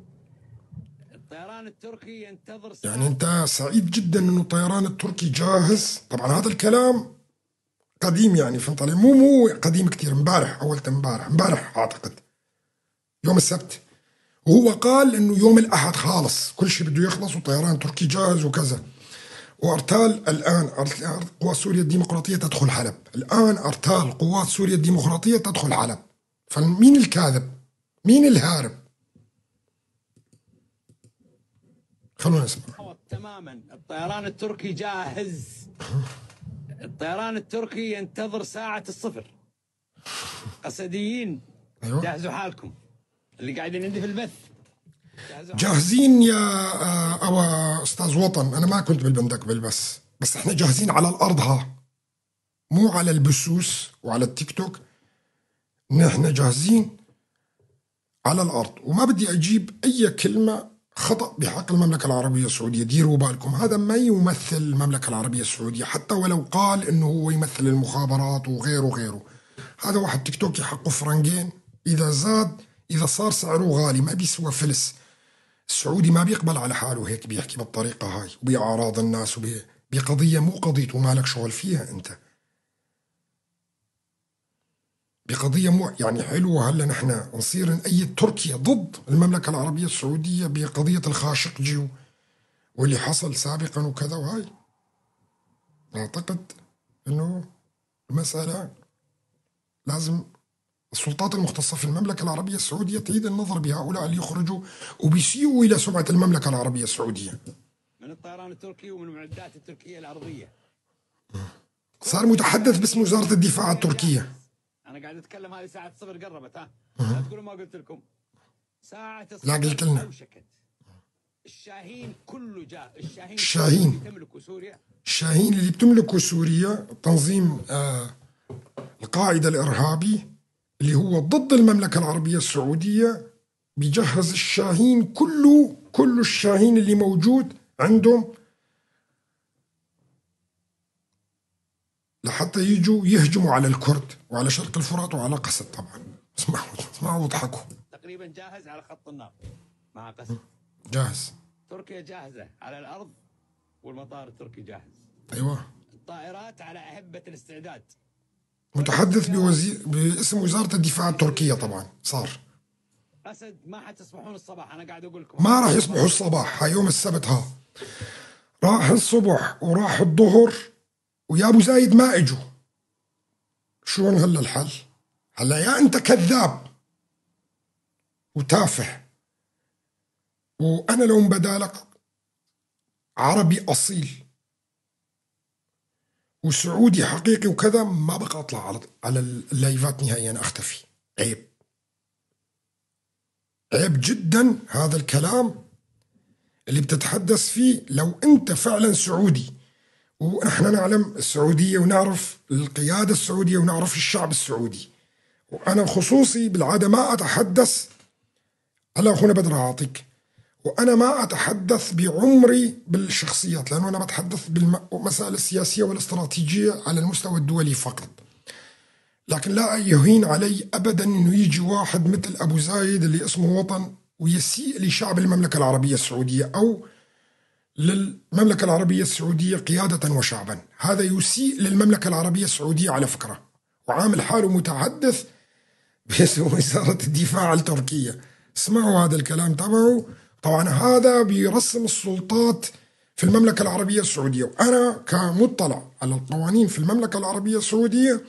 الطيران التركي ينتظر ساعة. يعني انت سعيد جدا انه الطيران التركي جاهز. طبعا هذا الكلام قديم، يعني فهمت علي؟ مو قديم كثير، امبارح، اول امبارح اعتقد يوم السبت، وهو قال انه يوم الاحد خالص كل شيء بده يخلص وطيران تركي جاهز وكذا. وارتال الان قوات سوريا الديمقراطيه تدخل حلب، الان ارتال قوات سوريا الديمقراطيه تدخل حلب. فمين الكاذب؟ مين الهارب؟ خلونا نسمع. تماما، الطيران التركي جاهز، الطيران التركي ينتظر ساعة الصفر. قسديين أيوة. جهزوا حالكم، اللي قاعدين عندي في البث جاهزين يا أو أستاذ وطن. أنا ما كنت بالبندق بالبث، بس احنا جاهزين على الأرض، ها مو على البثوث وعلى التيك توك. نحن جاهزين على الأرض، وما بدي أجيب أي كلمة خطأ بحق المملكة العربية السعودية. ديروا بالكم، هذا ما يمثل المملكة العربية السعودية، حتى ولو قال إنه هو يمثل المخابرات وغيره وغيره. هذا واحد تيك توكي حقه فرنجين، إذا زاد إذا صار سعره غالي ما بيسوى فلس. السعودي ما بيقبل على حاله هيك، بيحكي بالطريقة هاي وبأعراض الناس وبقضية مو قضيته، ما لك شغل فيها أنت بقضية مو يعني حلوة. هلا نحن نصير نأيد تركيا ضد المملكة العربية السعودية بقضية الخاشقجي واللي حصل سابقا وكذا وهاي. أعتقد أنه المسألة لازم السلطات المختصة في المملكة العربية السعودية تعيد النظر بهؤلاء اللي يخرجوا وبيسيئوا إلى سمعة المملكة العربية السعودية. من الطيران التركي ومن المعدات التركية الأرضية. صار متحدث باسم وزارة الدفاع التركية. أنا قاعد أتكلم، هذه ساعة الصفر قربت، ها لا تقولوا ما قلت لكم. ساعة الصفر لا قلت لنا. أوشكت. الشاهين كله جاء، الشاهين الشاهين اللي تملكه سوريا، الشاهين اللي بتملكه سوريا، تنظيم القاعدة الإرهابي اللي هو ضد المملكة العربية السعودية، بيجهز الشاهين كله، كل الشاهين اللي موجود عندهم لحتى يجوا يهجموا على الكرد وعلى شرق الفرات وعلى قسد. طبعا اسمعوا اسمعوا واضحكوا. تقريبا جاهز على خط النار مع قسد، جاهز. تركيا جاهزة على الأرض والمطار التركي جاهز. أيوة. الطائرات على أهبة الاستعداد. متحدث باسم وزارة الدفاع التركية طبعا. صار أسد ما حتصبحون الصباح، أنا قاعد أقول لكم ما راح يصبحوا الصباح، هاي يوم السبت، ها راح الصبح وراح الظهر ويا أبو زايد ما إجوا. شلون هلا الحل؟ هلا يا أنت كذاب وتافه، وأنا لو بدالك عربي أصيل وسعودي حقيقي وكذا ما بقى أطلع على اللايفات نهائيا، أختفي. عيب، عيب جدا هذا الكلام اللي بتتحدث فيه. لو أنت فعلا سعودي، ونحن نعلم السعودية ونعرف القيادة السعودية ونعرف الشعب السعودي، وأنا خصوصي بالعادة ما أتحدث. هلا أخونا بدر أعطيك، وأنا ما أتحدث بعمري بالشخصيات، لأنه أنا بتحدث بالمسائل السياسية والاستراتيجية على المستوى الدولي فقط. لكن لا يهين علي أبدا أنه يجي واحد مثل أبو زايد اللي اسمه وطن ويسيء لشعب المملكة العربية السعودية أو للمملكة العربية السعودية قيادة وشعبا. هذا يسيء للمملكة العربية السعودية على فكرة، وعامل حاله متحدث باسم وزارة الدفاع التركية. اسمعوا هذا الكلام تبعه. طبعا هذا بيرسم السلطات في المملكة العربية السعودية، وأنا كمطلع على القوانين في المملكة العربية السعودية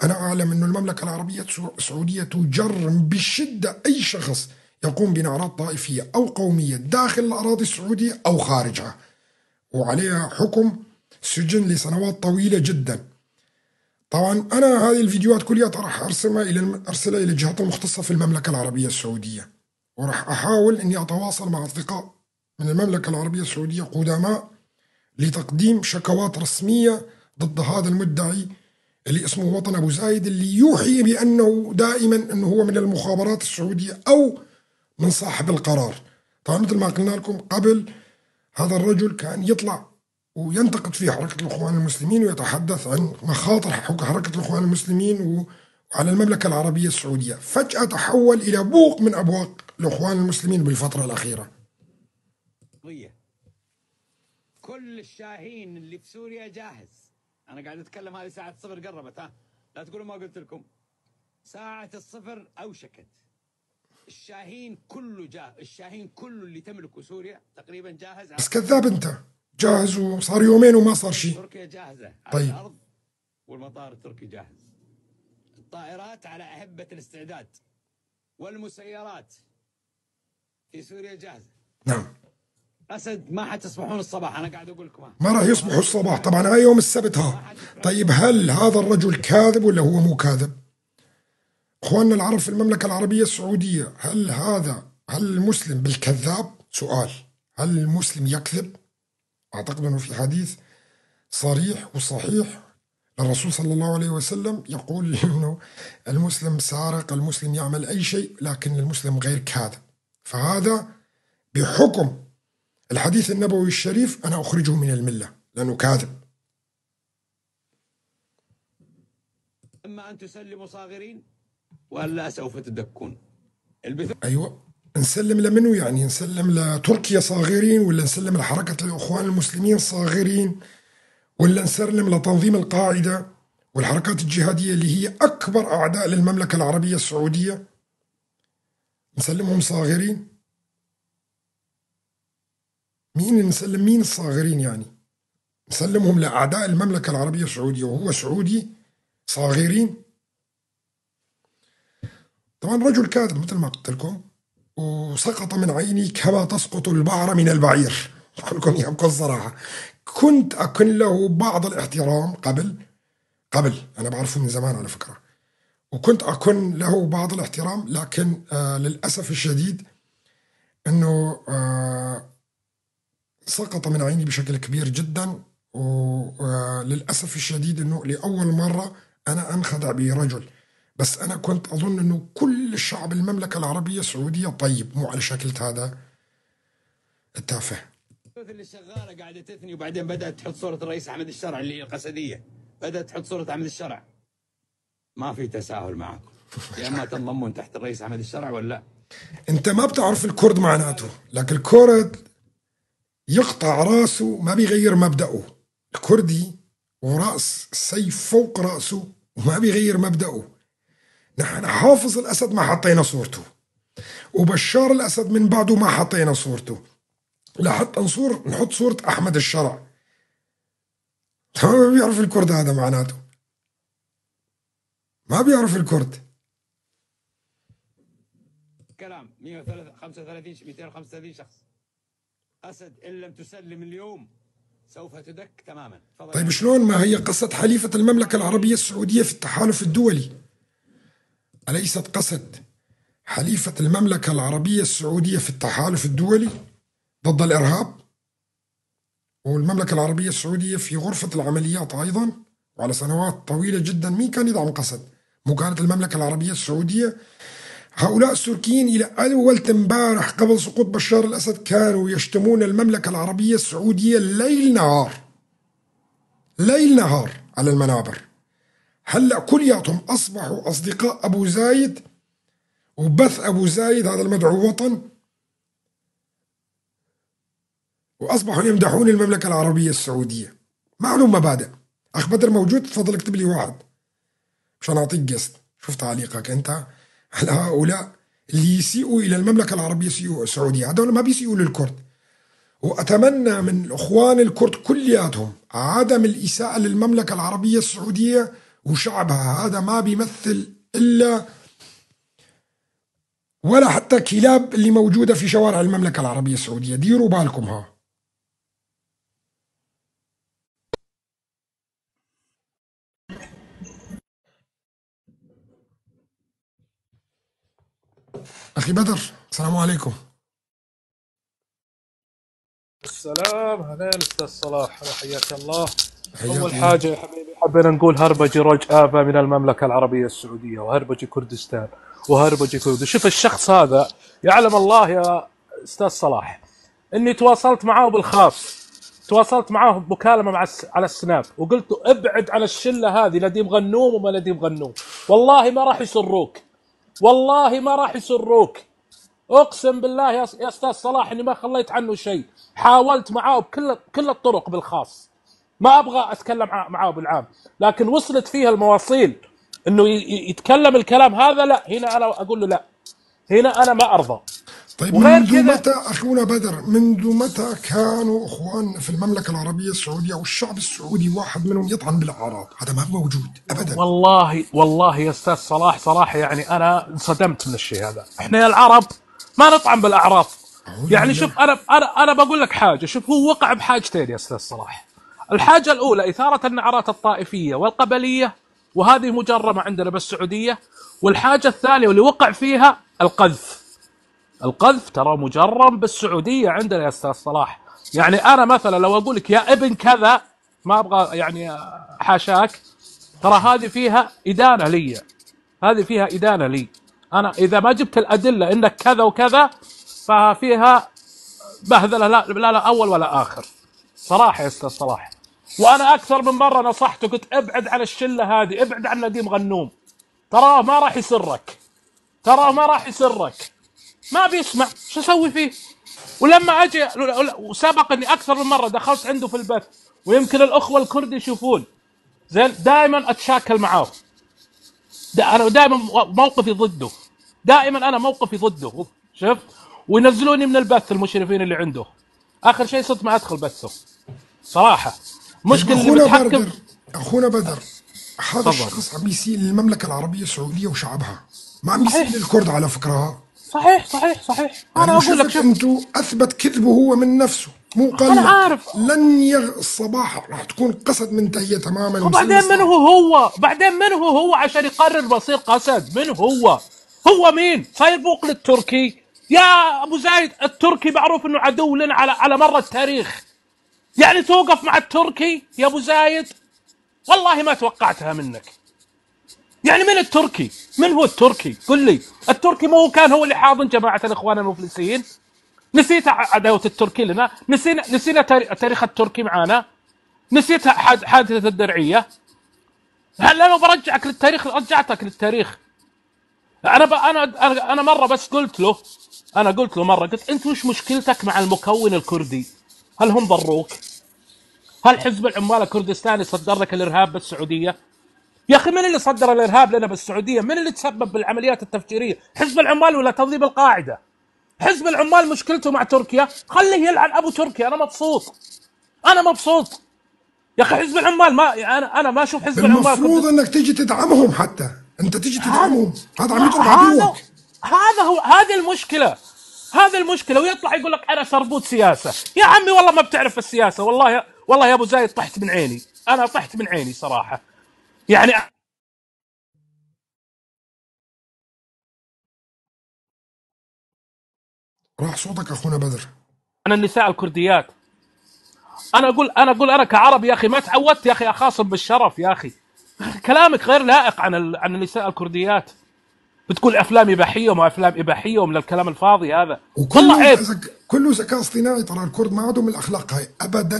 أنا أعلم أن المملكة العربية السعودية تجرم بشدة أي شخص يقوم بنعرات طائفية أو قومية داخل الأراضي السعودية أو خارجها، وعليها حكم سجن لسنوات طويلة جدا. طبعا أنا هذه الفيديوهات كلها راح أرسلها إلى الجهات المختصة في المملكة العربية السعودية، وراح أحاول أني أتواصل مع أصدقاء من المملكة العربية السعودية قدماء لتقديم شكوات رسمية ضد هذا المدعي اللي اسمه وطن أبو زايد، اللي يوحي بأنه دائما أنه هو من المخابرات السعودية أو من صاحب القرار. طبعا مثل ما قلنا لكم قبل، هذا الرجل كان يطلع وينتقد في حركة الإخوان المسلمين ويتحدث عن مخاطر حركة الإخوان المسلمين وعلى المملكة العربية السعودية. فجأة تحول إلى بوق من أبواق الإخوان المسلمين بالفترة الأخيرة. كل الشاهين اللي في سوريا جاهز. أنا قاعد أتكلم هذه ساعة الصفر قربت، ها لا تقولوا ما قلت لكم. ساعة الصفر أوشكت. الشاهين كله جاهز، الشاهين كله اللي تملكه سوريا تقريبا جاهز. بس كذاب أنت، جاهز وصار يومين وما صار شيء. تركيا جاهزة على طيب. الأرض، والمطار التركي جاهز. الطائرات على أهبة الاستعداد، والمسيرات في سوريا جاهزة. نعم. أسد ما حتصبحون الصباح، أنا قاعد أقول لكم ما راح يصبحوا الصباح. طبعا هاي يوم السبت ها. طيب هل هذا الرجل كاذب ولا هو مو كاذب؟ اخواننا العرب في المملكة العربية السعودية، هل المسلم بالكذاب؟ سؤال، هل المسلم يكذب؟ أعتقد أنه في حديث صريح وصحيح للرسول صلى الله عليه وسلم يقول أنه المسلم سارق، المسلم يعمل أي شيء، لكن المسلم غير كاذب. فهذا بحكم الحديث النبوي الشريف أنا أخرجه من الملة لأنه كاذب. إما أن تسلموا صاغرين ولا سوف تدكون. أيوة، نسلم لمنو يعني؟ نسلم لتركيا صاغرين، ولا نسلم لحركة الإخوان المسلمين صاغرين، ولا نسلم لتنظيم القاعدة والحركات الجهادية اللي هي أكبر أعداء للمملكة العربية السعودية؟ نسلمهم صاغرين؟ مين نسلم؟ مين الصاغرين يعني؟ نسلمهم لأعداء المملكة العربية السعودية وهو سعودي صاغرين؟ طبعا رجل كاذب مثل ما قلت لكم، وسقط من عيني كما تسقط البعرة من البعير. أقول لكم إياها بكل صراحة، كنت أكن له بعض الاحترام قبل أنا بعرفه من زمان على فكرة، وكنت أكن له بعض الاحترام، لكن للأسف الشديد أنه سقط من عيني بشكل كبير جدا. وللأسف الشديد أنه لأول مرة أنا أنخدع برجل، بس أنا كنت أظن أنه كل الشعب المملكة العربية السعودية طيب، مو على شكل هذا التافه. اللي شغالة قاعدة تثني، وبعدين بدأت تحط صورة الرئيس أحمد الشرع اللي هي القسدية، بدأت تحط صورة أحمد الشرع. ما في تساهل معكم، يا إما تنضمون تحت الرئيس أحمد الشرع ولا أنت ما بتعرف الكرد معناته، لكن الكرد يقطع راسه ما بيغير مبدأه. الكردي ورأس السيف فوق رأسه وما بيغير مبدأه. نحن حافظ الأسد ما حطينا صورته، وبشار الأسد من بعده ما حطينا صورته، لحتى نحط صورة أحمد الشرع. ما بيعرف الكرد هذا معناته، ما بيعرف الكرد. كلام 135 235 شخص. أسد إن لم تسلم اليوم سوف تدك تماما. طيب شلون؟ ما هي قصة حليفة المملكة العربية السعودية في التحالف الدولي؟ أليست قصد حليفة المملكة العربية السعودية في التحالف الدولي ضد الإرهاب؟ والمملكة العربية السعودية في غرفة العمليات أيضا، وعلى سنوات طويلة جدا مين كان يدعم قسد؟ مو كانت المملكة العربية السعودية؟ هؤلاء السوريين إلى أول امبارح قبل سقوط بشار الأسد كانوا يشتمون المملكة العربية السعودية ليل نهار، ليل نهار على المنابر. هلا كلياتهم اصبحوا اصدقاء ابو زايد وبث ابو زايد هذا المدعو وطن، واصبحوا يمدحون المملكة العربية السعودية. ما عندهم مبادئ. اخ بدر موجود؟ تفضل اكتب لي واحد مشان اعطيك جست. شوف تعليقك انت على هؤلاء اللي يسيئوا الى المملكة العربية السعودية. هذول ما بيسيئوا للكرد. واتمنى من الاخوان الكرد كلياتهم عدم الاساءة للمملكة العربية السعودية وشعبها. هذا ما بيمثل الا ولا حتى كلاب اللي موجودة في شوارع المملكة العربية السعودية. ديروا بالكم. ها أخي بدر، السلام عليكم. السلام، هلين استاذ صلاح، حياك الله. حياك اول الله. حاجة يا حبيبي حبينا نقول هربجي روج افا من المملكة العربية السعودية، وهربجي كردستان، وهربجي كرد. شوف الشخص هذا، يعلم الله يا استاذ صلاح اني تواصلت معاه بالخاص، تواصلت معاه بمكالمه مع على السناب، وقلت له ابعد عن الشلة هذه، نديم غنوم وما نديم غنوم، والله ما راح يسروك، والله ما راح يسروك، اقسم بالله يا استاذ صلاح اني ما خليت عنه شيء. حاولت معاه بكل الطرق بالخاص، ما ابغى اتكلم معاه بالعام، لكن وصلت فيها المواصيل انه يتكلم الكلام هذا. لا، هنا انا اقول له لا، هنا انا ما ارضى. طيب وغير منذ كذا متى اخونا بدر، منذ متى كانوا اخواننا في المملكة العربية السعودية والشعب السعودي واحد منهم يطعن بالاعراض؟ هذا ما موجود ابدا. والله يا استاذ صلاح، صراحة يعني انا انصدمت من الشيء هذا. احنا يا العرب ما نطعن بالاعراض. اعوذ يعني بالله. شوف، انا انا انا بقول لك حاجة. شوف، هو وقع بحاجتين يا استاذ صلاح. الحاجة الاولى اثاره النعرات الطائفية والقبليه، وهذه مجرمه عندنا بالسعودية. والحاجة الثانية واللي وقع فيها القذف. القذف ترى مجرم بالسعودية عندنا يا استاذ صلاح. يعني انا مثلا لو اقول لك يا ابن كذا، ما ابغى يعني حاشاك، ترى هذه فيها ادانة لي، هذه فيها ادانة لي. انا اذا ما جبت الادلة انك كذا وكذا ففيها بهذله، لا لا لا اول ولا اخر. صراحة يا استاذ صلاح، وانا اكثر من مرة نصحته، قلت ابعد عن الشلة هذه، ابعد عن نديم غنوم، تراه ما راح يسرك، تراه ما راح يسرك، ما بيسمع، شو اسوي فيه؟ ولما اجي وسبق اني اكثر من مرة دخلت عنده في البث، ويمكن الاخوة الكرد يشوفون زين، دائما اتشاكل معاه، انا دائما موقفي ضده، دائما انا موقفي ضده، شفت؟ وينزلوني من البث المشرفين اللي عنده. اخر شيء صرت ما ادخل بثه صراحة. طيب مشكلة اللي اخونا متحكم. بدر، اخونا بدر، هذا تفضل. الشخص عم يسيء للمملكة العربية السعودية وشعبها، ما عم يسيء صحيح للكرد على فكرة. صحيح صحيح صحيح. يعني انا اقول لك وشفت شوف، انتو اثبت كذبه هو من نفسه، مو قال انا لك عارف. لن الصباح راح تكون قسد منتهية تماما وبعدين ومسلمة من صعب. هو هو؟ بعدين من هو هو عشان يقرر مصير قسد؟ من هو؟ هو مين؟ صاير بوق للتركي يا ابو زايد. التركي معروف انه عدو لنا على مر التاريخ. يعني توقف مع التركي يا ابو زايد؟ والله ما توقعتها منك. يعني من التركي؟ من هو التركي؟ قل لي. التركي ما هو كان هو اللي حاضن جماعة الاخوان المفلسين؟ نسيت عداوة التركي لنا؟ نسينا تاريخ التركي معانا؟ نسيت حادثة الدرعية؟ هل انا برجعك للتاريخ؟ رجعتك للتاريخ. انا انا انا مرة بس قلت له، انا قلت له مرة، قلت انت وش مشكلتك مع المكون الكردي؟ هل هم ضروك؟ هل حزب العمال الكردستاني صدر لك الارهاب بالسعودية؟ يا اخي من اللي صدر الارهاب لنا بالسعودية؟ من اللي تسبب بالعمليات التفجيريه؟ حزب العمال ولا تنظيم القاعدة؟ حزب العمال مشكلته مع تركيا، خليه يلعن ابو تركيا، انا مبسوط، انا مبسوط يا اخي. حزب العمال ما انا ما اشوف حزب العمال المفروض انك تيجي تدعمهم، حتى انت تيجي تدعمهم، هذا عم يضرب هذا عدوك. هذا هو، هذه المشكلة، هذه المشكلة. ويطلع يقول لك انا سربوت سياسة. يا عمي والله ما بتعرف السياسة، والله والله يا ابو زايد طحت من عيني، انا طحت من عيني صراحة. يعني راح صوتك اخونا بدر. انا النساء الكرديات، انا اقول انا كعربي يا اخي ما تعودت يا اخي اخاصم بالشرف يا اخي. كلامك غير لائق عن النساء الكرديات. بتقول افلام اباحية وما افلام اباحية ومن الكلام الفاضي هذا. والله وكله عيب. كله ذكاء اصطناعي، ترى الكرد ما عندهم الاخلاق هاي ابدا.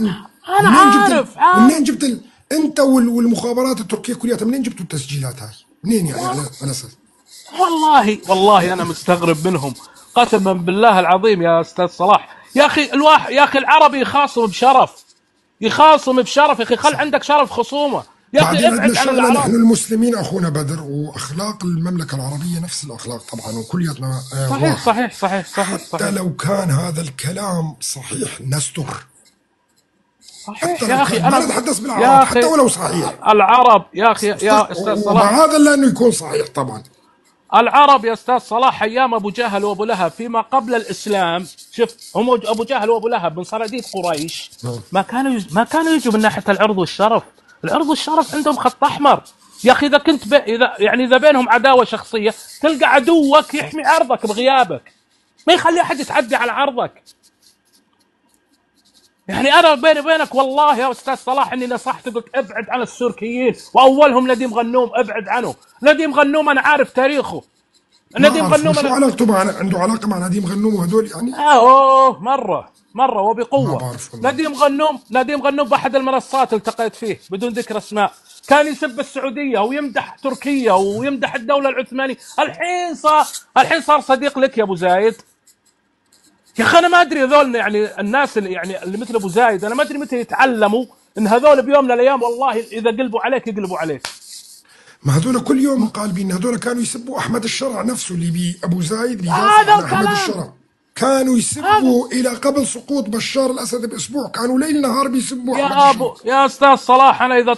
انا عارف. ومنين جبت انت والمخابرات التركية كلها منين جبتوا التسجيلات هاي؟ منين يعني على اساس؟ والله انا مستغرب منهم قسما بالله العظيم يا استاذ صلاح. يا اخي الواحد، يا اخي العربي يخاصم بشرف، يخاصم بشرف يا اخي، خل عندك شرف خصومه يا اخي، ابعد عن العرب. نحن المسلمين اخونا بدر، واخلاق المملكة العربية نفس الاخلاق طبعا، وكلياتنا صحيح صحيح صحيح صحيح. حتى لو كان هذا الكلام صحيح نستر. صحيح يا اخي، انا نتحدث بالعرب حتى ولو صحيح. العرب يا اخي يا استاذ صلاح، مع هذا لانه يكون صحيح طبعا. العرب يا استاذ صلاح ايام ابو جهل وابو لهب فيما قبل الاسلام، شوف هم ابو جهل وابو لهب من صناديد قريش ما كانوا يجوا من ناحية العرض والشرف. العرض والشرف عندهم خط احمر يا اخي. اذا كنت اذا يعني اذا بينهم عداوة شخصية تلقى عدوك يحمي عرضك بغيابك، ما يخلي احد يتعدي على عرضك. يعني انا بيني وبينك والله يا استاذ صلاح اني نصحت قلت ابعد عن السوركيين، واولهم نديم غنوم، ابعد عنه. نديم غنوم انا عارف تاريخه. نديم غنوم شو علاقته مع، عنده علاقة مع نديم غنوم وهدول يعني؟ اوه مرة وبقوة. نديم غنوم باحد المنصات التقيت فيه بدون ذكر اسماء، كان يسب السعودية ويمدح تركيا ويمدح الدولة العثمانية. الحين صار صديق لك يا ابو زايد. يا اخي انا ما ادري هذول يعني الناس اللي يعني اللي مثل ابو زايد، انا ما ادري متى يتعلموا ان هذول بيوم من الايام والله اذا قلبوا عليك يقلبوا عليك. ما هذول كل يوم قالبين، هذول كانوا يسبوا احمد الشرع نفسه اللي بي ابو زايد بيدافع عن احمد الشرع، كانوا يسبوا الى قبل سقوط بشار الاسد باسبوع، كانوا ليل نهار بيسبوا يا احمد ابو الشرع. يا استاذ صلاح انا اذا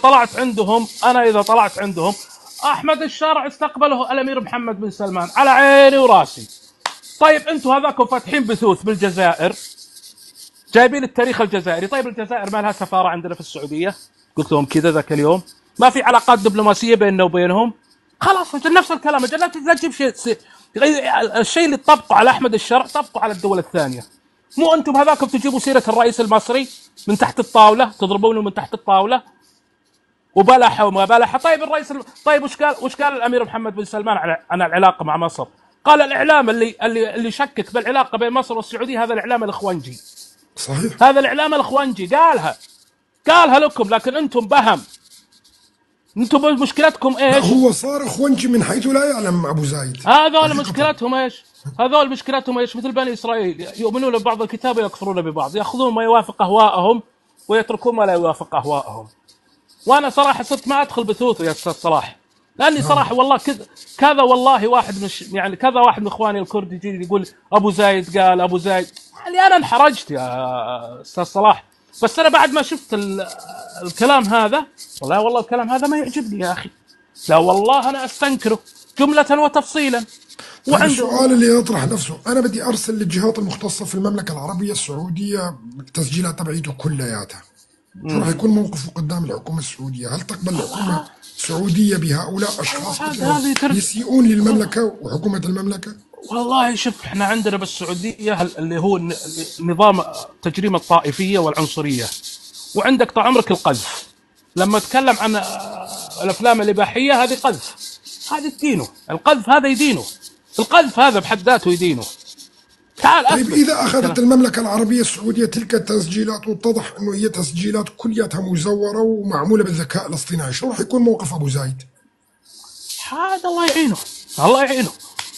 طلعت عندهم احمد الشرع استقبله الامير محمد بن سلمان على عيني وراسي. طيب انتم هذاكم فاتحين بثوث بالجزائر، جايبين التاريخ الجزائري. طيب الجزائر ما لها سفارة عندنا في السعودية؟ قلت لهم كذا ذاك اليوم، ما في علاقات دبلوماسية بيننا وبينهم. خلاص نفس الكلام، لا تجيب شيء. الشيء اللي طبقه على احمد الشرع طبقه على الدول الثانية. مو انتم هذاكم تجيبوا سيره الرئيس المصري من تحت الطاولة، تضربونه من تحت الطاولة وبلحه وما بلحه. طيب الرئيس طيب وش قال الامير محمد بن سلمان عن العلاقة مع مصر؟ قال الاعلام اللي شكك بالعلاقة بين مصر والسعودية هذا الاعلام الاخوانجي. صحيح، هذا الاعلام الاخوانجي قالها لكم، لكن انتم بهم. انتم مشكلتكم ايش؟ هو صار اخوانجي من حيث لا يعلم ابو زايد. هذول مشكلتهم ايش؟ هذول مشكلتهم ايش؟ مثل بني اسرائيل، يؤمنون ببعض الكتاب ويكفرون ببعض، ياخذون ما يوافق اهواءهم ويتركون ما لا يوافق اهواءهم. وانا صراحة صرت ما ادخل بثوثه يا استاذ صلاح، لاني صراحة والله كذا والله واحد مش يعني كذا واحد من اخواني الكرد يجي يقول ابو زايد قال ابو زايد، يعني انا انحرجت يا استاذ صلاح. بس انا بعد ما شفت الكلام هذا والله الكلام هذا ما يعجبني يا اخي، لا والله انا استنكره جملة وتفصيلا. وعنده السؤال اللي يطرح نفسه، انا بدي ارسل للجهات المختصة في المملكة العربية السعودية التسجيلات تبعيته كلياتها، شو راح يكون موقفه قدام الحكومة السعودية؟ هل تقبل الحكومة السعودية بهؤلاء اشخاص يسيئون للمملكة وحكومة المملكة؟ والله شوف، احنا عندنا بالسعودية اللي هو نظام تجريم الطائفية والعنصريه، وعندك طال عمرك القذف. لما تكلم عن الافلام الاباحية هذه قذف، هذه تدينه، القذف هذا يدينه، القذف هذا بحد ذاته يدينه. تعال. طيب اذا اخذت المملكة العربية السعودية تلك التسجيلات واتضح انه هي تسجيلات كلياتها مزوره ومعموله بالذكاء الاصطناعي، شو راح يكون موقف ابو زايد؟ هذا الله يعينه، الله يعينه.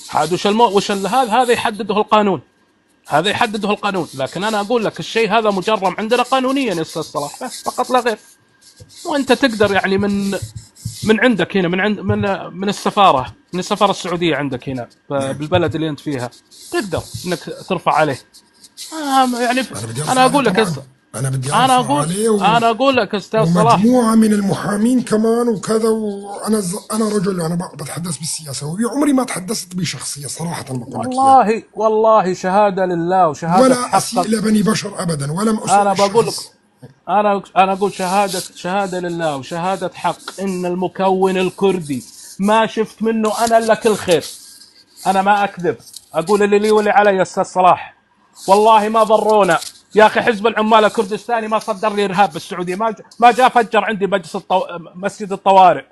هذا وش هذا يحدده القانون، هذا يحدده القانون. لكن انا اقول لك الشيء هذا مجرم عندنا قانونيا يا استاذ صلاح، بس فقط لا غير. وانت تقدر يعني من عندك هنا، من عند من السفارة، من السفارة السعودية عندك هنا بالبلد اللي انت فيها، تقدر انك ترفع عليه. يعني انا اقول لك انا بدي ارفع عليه انا اقول لك استاذ صلاح، مجموعة من المحامين كمان وكذا، وانا انا رجل، انا بتحدث بالسياسة وعمري ما تحدثت بشخصية صراحة بقول لك، والله شهادة لله وشهادة ولا اسيء لبني بشر ابدا، ولم اسيء. انا بقول لك انا اقول شهادة لله وشهادة حق ان المكون الكردي ما شفت منه انا الا كل خير. انا ما اكذب، اقول اللي لي واللي علي يا استاذ صلاح. والله ما ضرونا يا اخي. حزب العمال الكردستاني ما صدر لي ارهاب بالسعودية، ما جاء فجر عندي مجلس مسجد الطوارئ،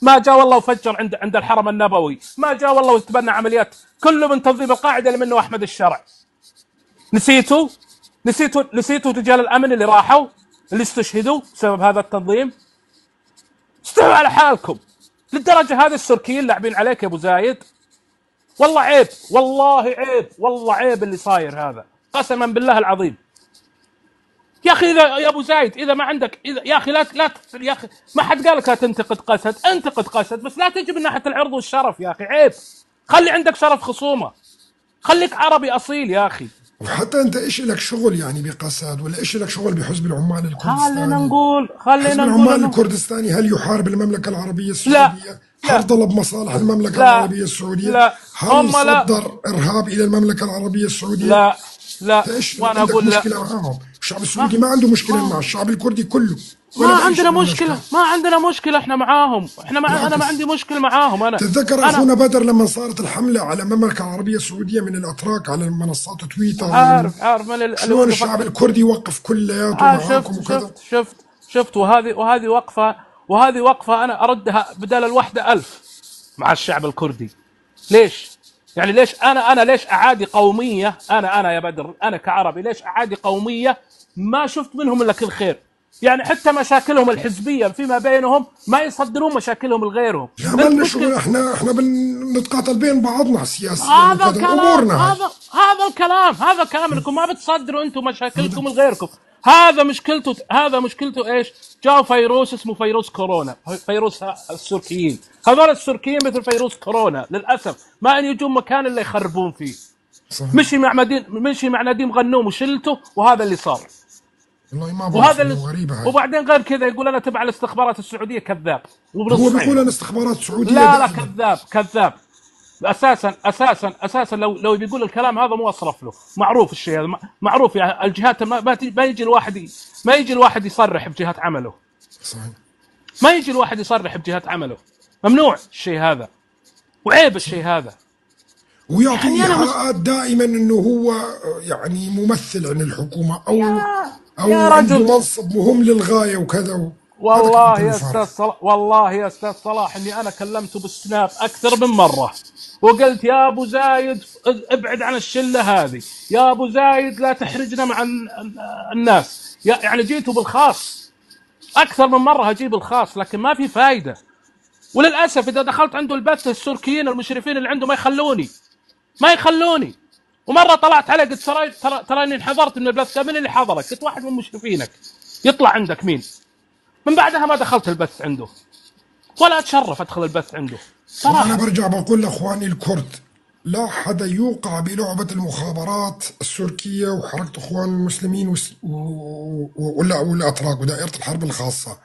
ما جاء والله وفجر عند الحرم النبوي، ما جاء والله وتبنى عمليات، كله من تنظيم القاعدة اللي منه احمد الشرع. نسيتوا نسيتوا رجال الامن اللي راحوا اللي استشهدوا بسبب هذا التنظيم؟ استحوا على حالكم للدرجة هذه. السركيين لاعبين عليك يا ابو زايد، والله عيب، والله عيب، والله عيب اللي صاير هذا، قسما بالله العظيم. يا اخي اذا يا ابو زايد اذا ما عندك، اذا يا اخي لا لا يا اخي ما حد قال لك لا تنتقد قسد، انتقد قسد بس لا تجي من ناحية العرض والشرف يا اخي، عيب. خلي عندك شرف خصومه، خليك عربي اصيل يا اخي. وحتى انت ايش لك شغل يعني بقسد، ولا ايش لك شغل بحزب العمال الكردستاني؟ خلينا نقول، خلينا حزب نقول العمال الكردستاني هل يحارب المملكة العربية السعودية؟ لا. هل طلب مصالح المملكة لا. العربية السعودية؟ لا. هل هم لا. صدر ارهاب الى المملكة العربية السعودية؟ لا لا، ايش وانا عندك اقول لا. مشكلة معاهم؟ الشعب السعودي ما عنده مشكلة مع الشعب الكردي كله، ما ولا بأي عندنا شيء من مشكلة، الأشكال. ما عندنا مشكلة احنا معاهم، احنا مع انا ما بالعكس. عندي مشكلة معاهم انا. تتذكر أنا اخونا بدر لما صارت الحملة على المملكة العربية السعودية من الاتراك على منصات تويتر، عارف عارف من اللي شلون وقفت- الشعب الكردي وقف كلياته معاكم شفت وكذا. شفت شفت شفت وهذه وقفه، وهذه وقفه انا اردها بدل الوحدة 1000 مع الشعب الكردي. ليش؟ يعني ليش انا ليش اعادي قومية؟ انا يا بدر، انا كعربي ليش اعادي قومية ما شفت منهم الا كل خير؟ يعني حتى مشاكلهم الحزبية فيما بينهم ما يصدرون مشاكلهم لغيرهم. لا ما أنت لنا مشكلة- شغل، احنا بنتقاتل بين بعضنا سياسيا هذا وكذا، الكلام، امورنا هاي. هذا الكلام، هذا كلام انكم ما بتصدروا انتم مشاكلكم لغيركم. هذا مشكلته، هذا مشكلته ايش؟ جاء فيروس اسمه فيروس كورونا، فيروس السركيين، هذول السركيين مثل فيروس كورونا للاسف، ما ان يجون مكان الا يخربون فيه. صحيح. مشي مع مدين، مشي مع نديم غنوم وشلته، وهذا اللي صار. والله ما بعرف، وهذا اللي غريبة هاي. وبعدين غير كذا يقول انا تبع الاستخبارات السعودية، كذاب. هو بيقول انا استخبارات سعودية. لا لا دائماً. كذاب كذاب. اساسا اساسا اساسا لو بيقول الكلام هذا مو اصرف له، معروف الشيء هذا، معروف يعني الجهات ما يجي الواحد ما يجي الواحد يصرح بجهات عمله. صحيح. ما يجي الواحد يصرح بجهات عمله، ممنوع الشيء هذا، وعيب الشيء هذا. ويعطي يعني أنا مش- ايحاءات دائما انه هو يعني ممثل عن الحكومة او او يا عنده رجل. منصب مهم للغاية وكذا والله هذا يا كلام استاذ فارغ. صلاح، والله يا استاذ صلاح اني انا كلمته بالسناب اكثر من مرة، وقلت يا ابو زايد ابعد عن الشلة هذه، يا ابو زايد لا تحرجنا مع الناس، يعني جيته بالخاص اكثر من مرة، اجيب الخاص لكن ما في فايده. وللاسف اذا دخلت عنده البث السركيين المشرفين اللي عنده ما يخلوني، ما يخلوني. ومرة طلعت عليه قلت ترى اني انحضرت من البث. قال من اللي حضرك؟ قلت واحد من مشرفينك. يطلع عندك مين؟ من بعدها ما دخلت البث عنده، ولا اتشرف ادخل البث عنده صراحة. انا برجع بقول لاخواني الكرد، لا حدا يوقع بلعبة المخابرات التركية وحركة اخوان المسلمين والاتراك ودائرة الحرب الخاصة.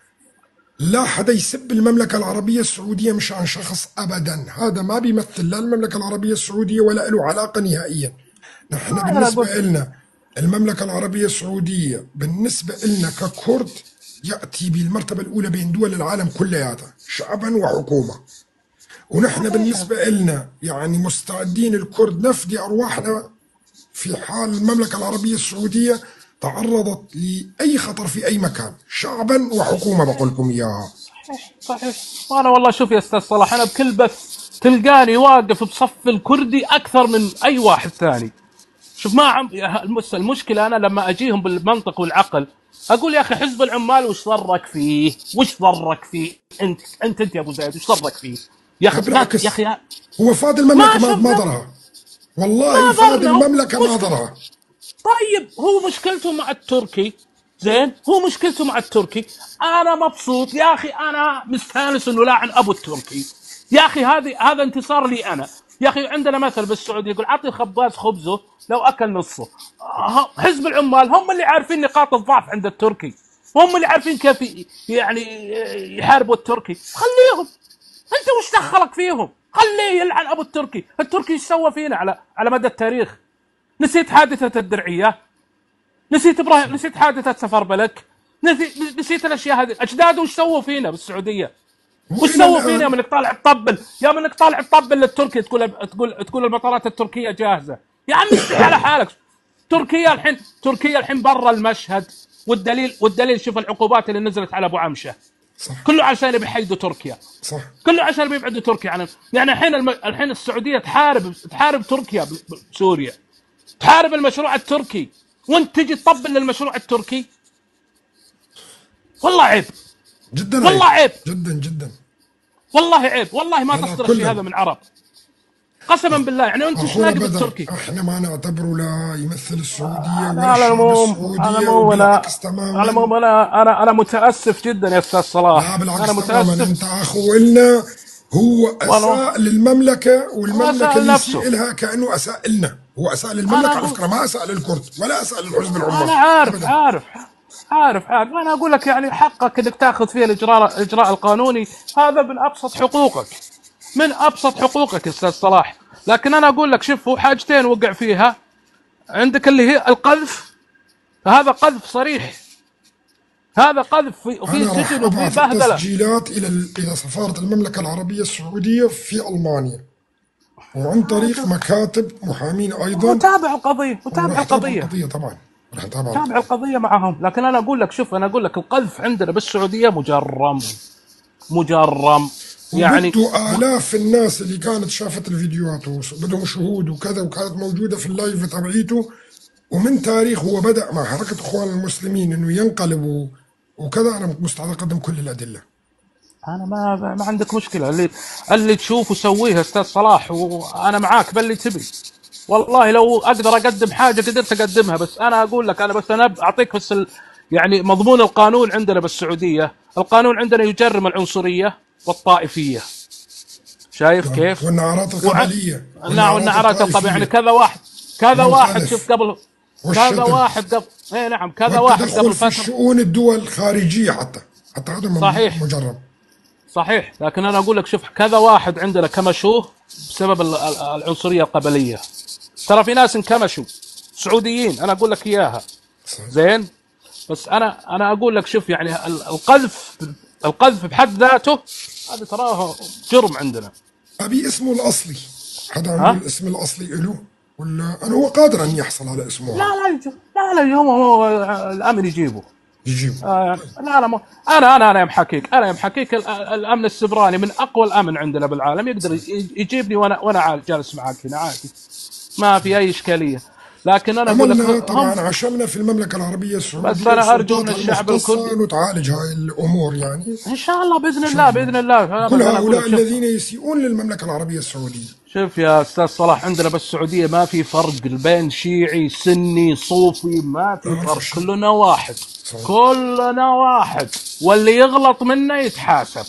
لا حدا يسب المملكة العربية السعودية مشان شخص أبدا، هذا ما بيمثل لا المملكة العربية السعودية ولا له علاقة نهائيا. نحن بالنسبة لنا المملكة العربية السعودية بالنسبة لنا ككرد يأتي بالمرتبة الأولى بين دول العالم كلياتها شعبا وحكومة. ونحن بالنسبة لنا يعني مستعدين الكرد نفدي أرواحنا في حال المملكة العربية السعودية تعرضت لأي خطر في أي مكان، شعبا وحكومة بقول لكم إياها. صحيح صحيح. وأنا والله شوف يا أستاذ صلاح، أنا بكل بث تلقاني واقف بصف الكردي أكثر من أي واحد ثاني. شوف ما عم المشكلة أنا لما أجيهم بالمنطق والعقل أقول يا أخي حزب العمال وش ضرك فيه؟ وش ضرك فيه؟ أنت أنت أنت يا أبو زايد وش ضرك فيه؟ يا أخي بالعكس يا أخي هو فاد المملكة ما ضرها، والله فاد المملكة ما ضرها. طيب هو مشكلته مع التركي، زين هو مشكلته مع التركي. انا مبسوط يا اخي، انا مستانس انه لاعن ابو التركي يا اخي. هذا انتصار لي انا يا اخي. عندنا مثل بالسعودية يقول عطي الخباز خبزه لو اكل نصه. حزب العمال هم اللي عارفين نقاط الضعف عند التركي، هم اللي عارفين كيف يعني يحاربوا التركي. خليهم، انت وش دخلك فيهم؟ خليه يلعن ابو التركي. التركي ايش سوى فينا على مدى التاريخ؟ نسيت حادثة الدرعية، نسيت ابراهيم، نسيت حادثة سفر بلك، نسيت الاشياء هذه. اجداده وش سووا فينا بالسعودية؟ وش سووا فينا؟ يا منك طالع تطبل، يا منك طالع تطبل للتركي، تقول تقول تقول المطارات التركية جاهزة. يا عم استحي على حالك. تركيا الحين، تركيا الحين برا المشهد، والدليل شوف العقوبات اللي نزلت على ابو عمشة. صح. كله عشان بيحيدوا تركيا. صح. كله عشان بيبعدوا تركيا عن، يعني الحين الحين السعودية تحارب تركيا بسوريا، تحارب المشروع التركي، وانت تجي تطبل للمشروع التركي. والله عيب، جدا والله عيب. جدا جدا والله عيب، والله ما تصدر الشيء هذا من عرب، قسما بالله. يعني انت ايش أخونا ناقد بدر، التركي؟ احنا ما نعتبره لا يمثل السعودية لا ولا لا الشعب العموم، السعودية، انا وبالعكس تماما. على العموم انا متاسف جدا يا استاذ صلاح. لا بالعكس انا تماما، متاسف. انت اخو لنا. هو اساء للمملكة، والمملكة أساء اللي لنفسه. يسيء لها كانه اساء لنا. هو اساء للمملكة أنا على أقول- فكرة، ما اساء للكرد ولا اساء للحزب العمال. انا عارف. أبداً. عارف عارف عارف. انا اقول لك يعني حقك انك تاخذ فيه الاجراء القانوني، هذا من ابسط حقوقك، من ابسط حقوقك يا استاذ صلاح. لكن انا اقول لك شوف، هو حاجتين وقع فيها عندك، اللي هي القذف، هذا قذف صريح، هذا قذف في انا راح سجن وفي ابعث بهدله. التسجيلات الى سفارة المملكة العربية السعودية في المانيا، وعن طريق مكاتب محامين ايضا. وتابع القضية، وتابع وراح أتابع القضية. القضية طبعا، راح اتابع. تابع القضية معهم. لكن انا اقول لك شوف، انا اقول لك القذف عندنا بالسعودية مجرم، مجرم يعني. وبدوا آلاف الناس اللي كانت شافت الفيديوهات وبدهم شهود وكذا، وكانت موجودة في ال live تبعيته، ومن تاريخ هو بدأ مع حركة إخوان المسلمين إنه ينقلب وكذا. أنا مستعد أقدم كل الأدلة. انا ما عندك مشكلة، اللي تشوفه سويه استاذ صلاح، وانا معاك باللي تبي. والله لو اقدر اقدم حاجة قدرت اقدمها، بس انا اقول لك، انا بس انا اعطيك بس يعني مضمون القانون عندنا بالسعودية، القانون عندنا يجرم العنصرية والطائفية. شايف كيف؟ والنعرات القبلية. نعم، والنعرات القبلية. يعني كذا واحد، كذا واحد والقذف. شوف قبل كذا والشتم. واحد قبل، اي نعم، كذا واحد والتدخل قبل في فترة. شؤون الدول الخارجية، حتى هذا صحيح. مجرم. صحيح. لكن انا اقول لك شوف، كذا واحد عندنا كمشوه بسبب العنصرية القبلية. ترى في ناس انكمشوا سعوديين، انا اقول لك اياها. صحيح. زين، بس انا اقول لك شوف، يعني القذف بحد ذاته هذا تراه جرم عندنا. أبي اسمه الأصلي، حدا ها؟ عنده الاسم الأصلي له ولا أنا هو قادر أن يحصل على اسمه؟ لا لا لا لا، هو الامن يجيبه. يجيبه. لا لا، مو انا يا محاكيك، انا يا محاكيك الامن السبراني من اقوى الامن عندنا بالعالم، يقدر يجيبني وانا جالس معاك هنا عادي، ما في اي اشكالية. لكن انا اقول أملنا لك طبعا عشمنا في المملكة العربية السعودية، بس أنا أرجو من وسلطاتها الشعب المختصة الكردي. إنه تعالج هاي الأمور يعني. ان شاء الله، باذن الله، باذن الله. كل أنا أقول هؤلاء لك شوف، الذين يسيئون للمملكة العربية السعودية. شوف يا استاذ صلاح، عندنا بالسعودية ما في فرق بين شيعي سني صوفي، ما في ما في فرق، شيء. كلنا واحد. صحيح. كلنا واحد، واللي يغلط منا يتحاسب.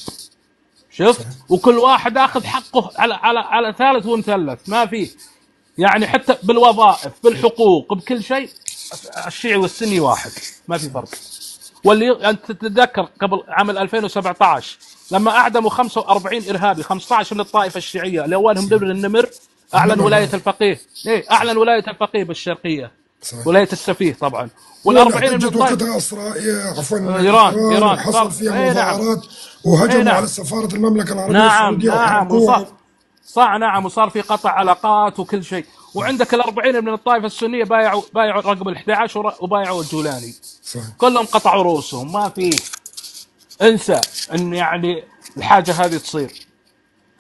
شفت؟ وكل واحد اخذ حقه على على على ثالث ومثلث، ما في يعني حتى بالوظائف، بالحقوق، بكل شيء، الشيعي والسني واحد، ما في فرق. واللي انت تتذكر قبل عام 2017 لما اعدموا 45 ارهابي، 15 من الطائفة الشيعية، اللي اولهم نمر النمر، اعلن النمر. ولاية الفقيه، ايه اعلن ولاية الفقيه بالشرقيه، صحيح. ولاية السفيه طبعا، وال وال40 من احتجت الطائفة وقتها اسرائيل، عفوا إيران، إيران. وحصل فيها إيه نعم. مظاهرات وهجموا إيه نعم. على سفارة المملكة العربية نعم السعودية نعم، وحرقوها. وصار صح، نعم، وصار في قطع علاقات وكل شيء. وعندك ال40 من الطائفة السنية بايعوا رقم ال11 وبايعوا الجولاني. صحيح. كلهم قطعوا رؤوسهم، ما في انسى ان يعني الحاجة هذه تصير.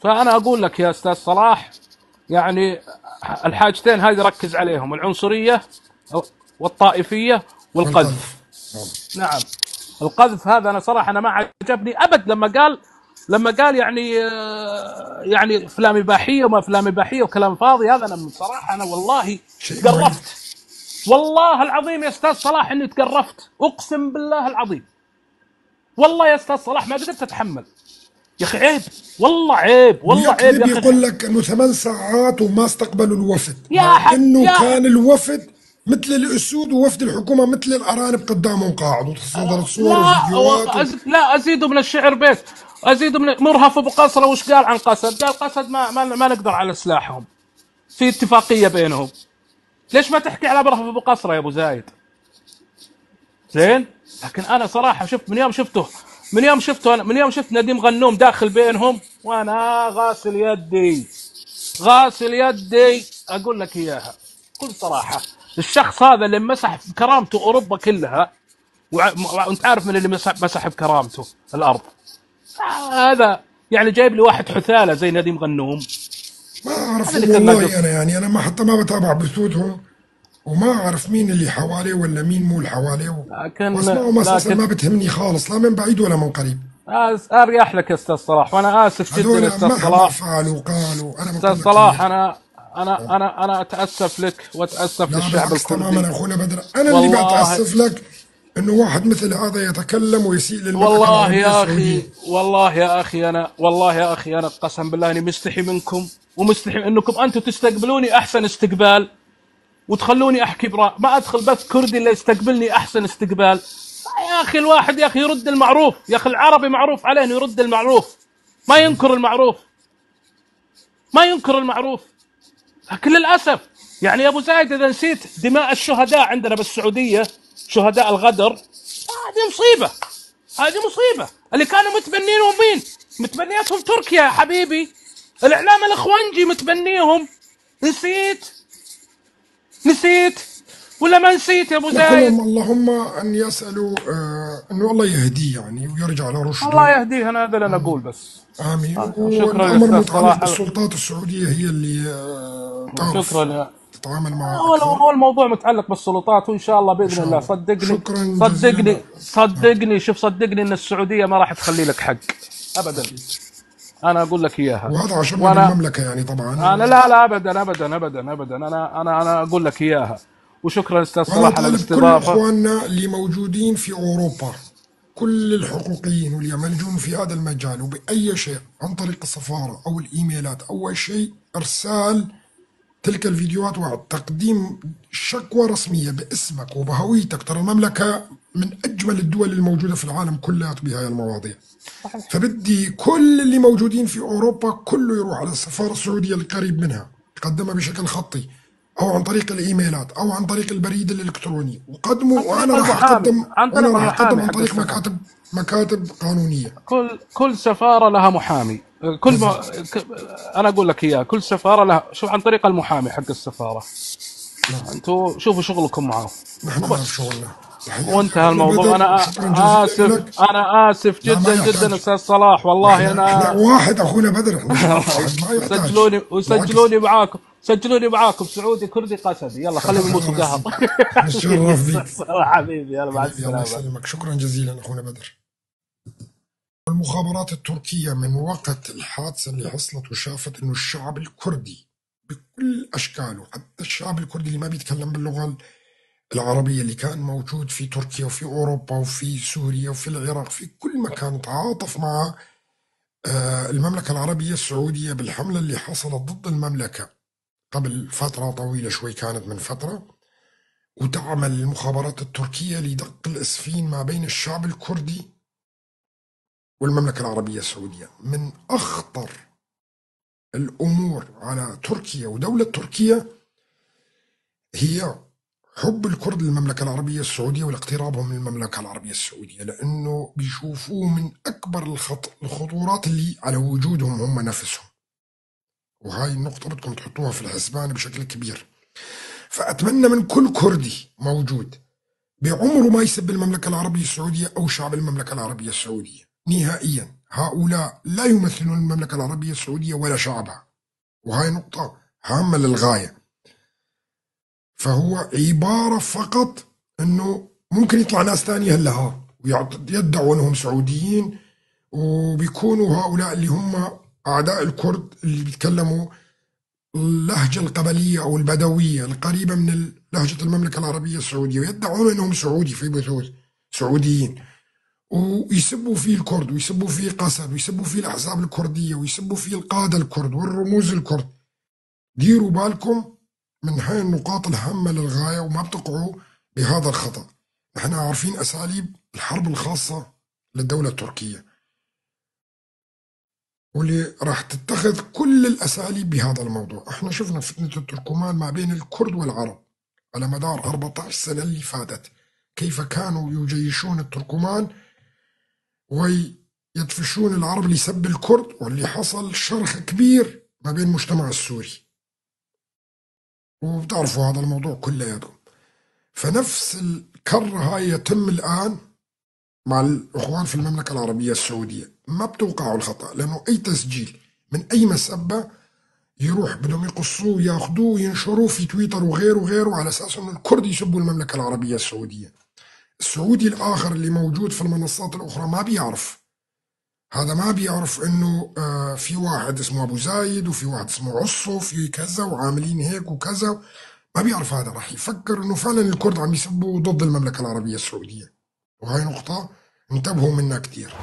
فانا اقول لك يا استاذ صلاح، يعني الحاجتين هذه ركز عليهم، العنصرية والطائفية والقذف. نعم. نعم، القذف هذا انا صراحة انا ما عجبني ابد لما قال يعني يعني افلام اباحية وما افلام اباحية وكلام فاضي، هذا انا صراحة انا والله شيء تقرفت، والله العظيم يا استاذ صلاح اني تقرفت، اقسم بالله العظيم. والله يا استاذ صلاح ما قدرت اتحمل يا اخي، عيب والله، عيب والله، عيب ويكذب يا اخي. يقول لك انه 8 ساعات وما استقبلوا الوفد، يا مع انه كان الوفد مثل الاسود ووفد الحكومة مثل الارانب قدامهم قاعد، وتصدرت صور لا وفيديوهات لا ازيد من الشعر بيت، ازيد من مرهف ابو قصره. وش قال عن قسد؟ قال قسد ما نقدر على سلاحهم، في اتفاقية بينهم. ليش ما تحكي على مرهف ابو قصره يا ابو زايد؟ زين، لكن انا صراحة شفت من يوم شفته، من يوم شفته أنا، من يوم شفت نديم غنوم داخل بينهم وانا غاسل يدي، غاسل يدي، اقول لك اياها بكل صراحة. الشخص هذا اللي مسح بكرامته اوروبا كلها، وانت عارف من اللي مسح بكرامته الارض، هذا يعني جايب لي واحد حثاله زي نديم غنوم. ما اعرف هذا اللي كان والله ناقص. انا يعني انا ما حتى ما بتابع بثوثهم وما أعرف مين اللي حواليه ولا مين مو اللي حواليه، لكن واسمائهم أساسا لكن ما بتهمني خالص، لا من بعيد ولا من قريب. اريح لك يا استاذ صلاح، وانا اسف جدا هذول استاذ مهما صلاح. فعلوا قالوا، أنا استاذ بقول لك صلاح، إياها. انا انا انا انا اتاسف لك واتاسف لا للشعب بالعكس تماما الكردي. أخونا بدر، أنا اللي والله بتأسف لك إنه واحد مثل هذا يتكلم ويسيء للمملكة والله العربية يا اخي، السعودية. والله يا اخي، انا والله يا اخي انا قسم بالله اني مستحي منكم، ومستحي انكم انتم تستقبلوني احسن استقبال وتخلوني احكي برا، ما ادخل بث كردي اللي يستقبلني احسن استقبال. يا اخي الواحد يا اخي يرد المعروف، يا اخي العربي معروف عليه انه يرد المعروف، ما ينكر المعروف، ما ينكر المعروف. لكن للاسف يعني يا ابو زايد، اذا نسيت دماء الشهداء عندنا بالسعودية، شهداء الغدر، هذه مصيبة، هذه مصيبة. اللي كانوا متبنينهم مين؟ متبنياتهم تركيا يا حبيبي، الاعلام الاخوانجي متبنيهم. نسيت نسيت ولا ما نسيت يا ابو زايد؟ لكنهم اللهم ان يسالوا انه الله يهديه يعني ويرجع لرشده. الله يهديه، انا هذا اللي انا اقول بس. امين. شكرا والامر استاذ متعلق صلاح. بالسلطات السعودية هي اللي تعرف شكرا. تتعامل معه هو اكثر. هو الموضوع متعلق بالسلطات، وان شاء الله ان باذن شاء الله. الله. صدقني شكرا صدقني جزيلا. صدقني، شوف صدقني ان السعودية ما راح تخلي لك حق ابدا، انا اقول لك اياها. وهذا عشان وانا بالمملكة يعني طبعا. انا لا لا ابدا ابدا ابدا ابدا، انا اقول لك اياها. وشكرا استاذ وانا صلاح على طالب كل الاستضافة. اخواننا اللي موجودين في اوروبا، كل الحقوقيين واللي يعملون في هذا المجال وباي شيء عن طريق السفارة او الايميلات او اي شيء، ارسال تلك الفيديوهات وتقديم شكوى رسمية باسمك وبهويتك. ترى المملكة من اجمل الدول الموجودة في العالم كلها بهاي المواضيع. صحيح. فبدي كل اللي موجودين في اوروبا كله يروح على السفارة السعودية القريب منها، يقدمها بشكل خطي او عن طريق الايميلات او عن طريق البريد الالكتروني، وقدموا. عن طريق وانا راح المحامي، اقدم، عن وانا طريق راح اقدم المحامي عن حق طريق السفارة. مكاتب قانونية. كل سفارة لها محامي. كل ما بالضبط. انا اقول لك اياه، كل سفارة لها، شوف عن طريق المحامي حق السفارة. نعم. انتم شوفوا شغلكم معه نحن نعرف وبس، شغلنا. تحياتي وانتهى اخونا الموضوع. بدر، انا وشكرا جزيلا اسف، لك. انا اسف لا ما جدا جدا يحتاج، استاذ صلاح، والله احنا انا واحد اخونا بدر، احنا واحد ما يحتاج. سجلوني بالعكس. وسجلوني معاكم، سجلوني معاكم سعودي كردي قسدي، يلا خليهم يموتوا قهر. نتشرف بك حبيبي، يلا مع حبيبي، الله السلامة. يسلمك. شكرا جزيلا اخونا بدر. المخابرات التركية من وقت الحادثة اللي حصلت وشافت انه الشعب الكردي بكل اشكاله، حتى الشعب الكردي اللي ما بيتكلم باللغة العربية، اللي كان موجود في تركيا وفي اوروبا وفي سوريا وفي العراق، في كل مكان، تعاطف مع المملكة العربية السعودية بالحملة اللي حصلت ضد المملكة قبل فترة طويلة شوي، كانت من فترة. وتعمل المخابرات التركية لدق الإسفين ما بين الشعب الكردي والمملكة العربية السعودية. من أخطر الأمور على تركيا ودولة تركيا هي حب الكرد للمملكة العربية السعودية والاقترابهم من المملكة العربية السعودية، لأنه بيشوفوه من أكبر الخطورات اللي على وجودهم هم نفسهم. وهاي النقطة بدكم تحطوها في الحسبان بشكل كبير. فأتمنى من كل كردي موجود بعمره ما يسب المملكة العربية السعودية أو شعب المملكة العربية السعودية نهائيا. هؤلاء لا يمثلون المملكة العربية السعودية ولا شعبها، وهاي نقطة هامة للغاية. فهو عبارة فقط أنه ممكن يطلع ناس ثانية هلا ها ويدعوا أنهم سعوديين، وبيكونوا هؤلاء اللي هم أعداء الكرد اللي بيتكلموا اللهجة القبلية أو البدوية القريبة من لهجة المملكة العربية السعودية، ويدعون أنهم سعودي في بثوث سعوديين، ويسبوا فيه الكرد ويسبوا فيه قسد ويسبوا فيه الأحزاب الكردية ويسبوا فيه القادة الكرد والرموز الكرد. ديروا بالكم من هاي النقاط الهامة للغاية وما بتقعوا بهذا الخطأ. نحن عارفين أساليب الحرب الخاصة للدولة التركية، واللي راح تتخذ كل الأساليب بهذا الموضوع. احنا شفنا فتنة التركمان ما بين الكرد والعرب على مدار 14 سنة اللي فاتت، كيف كانوا يجيشون التركمان ويدفشون العرب لسب الكرد، واللي حصل شرخ كبير ما بين المجتمع السوري، وبتعرفوا هذا الموضوع كلياتكم. فنفس الكرة هاي يتم الآن مع الأخوان في المملكة العربية السعودية. ما بتوقعوا الخطأ، لأنه أي تسجيل من أي مسبة يروح بدهم يقصوه وياخذوه وينشروه في تويتر وغيره وغيره على اساس انه الكرد يسبوا المملكة العربية السعودية. السعودي الاخر اللي موجود في المنصات الاخرى ما بيعرف هذا، ما بيعرف انه في واحد اسمه ابو زايد وفي واحد اسمه عصو وفي كذا وعاملين هيك وكذا، ما بيعرف هذا، راح يفكر انه فعلا الكرد عم يسبوا ضد المملكة العربية السعودية. وهي نقطة انتبهوا منها كتير.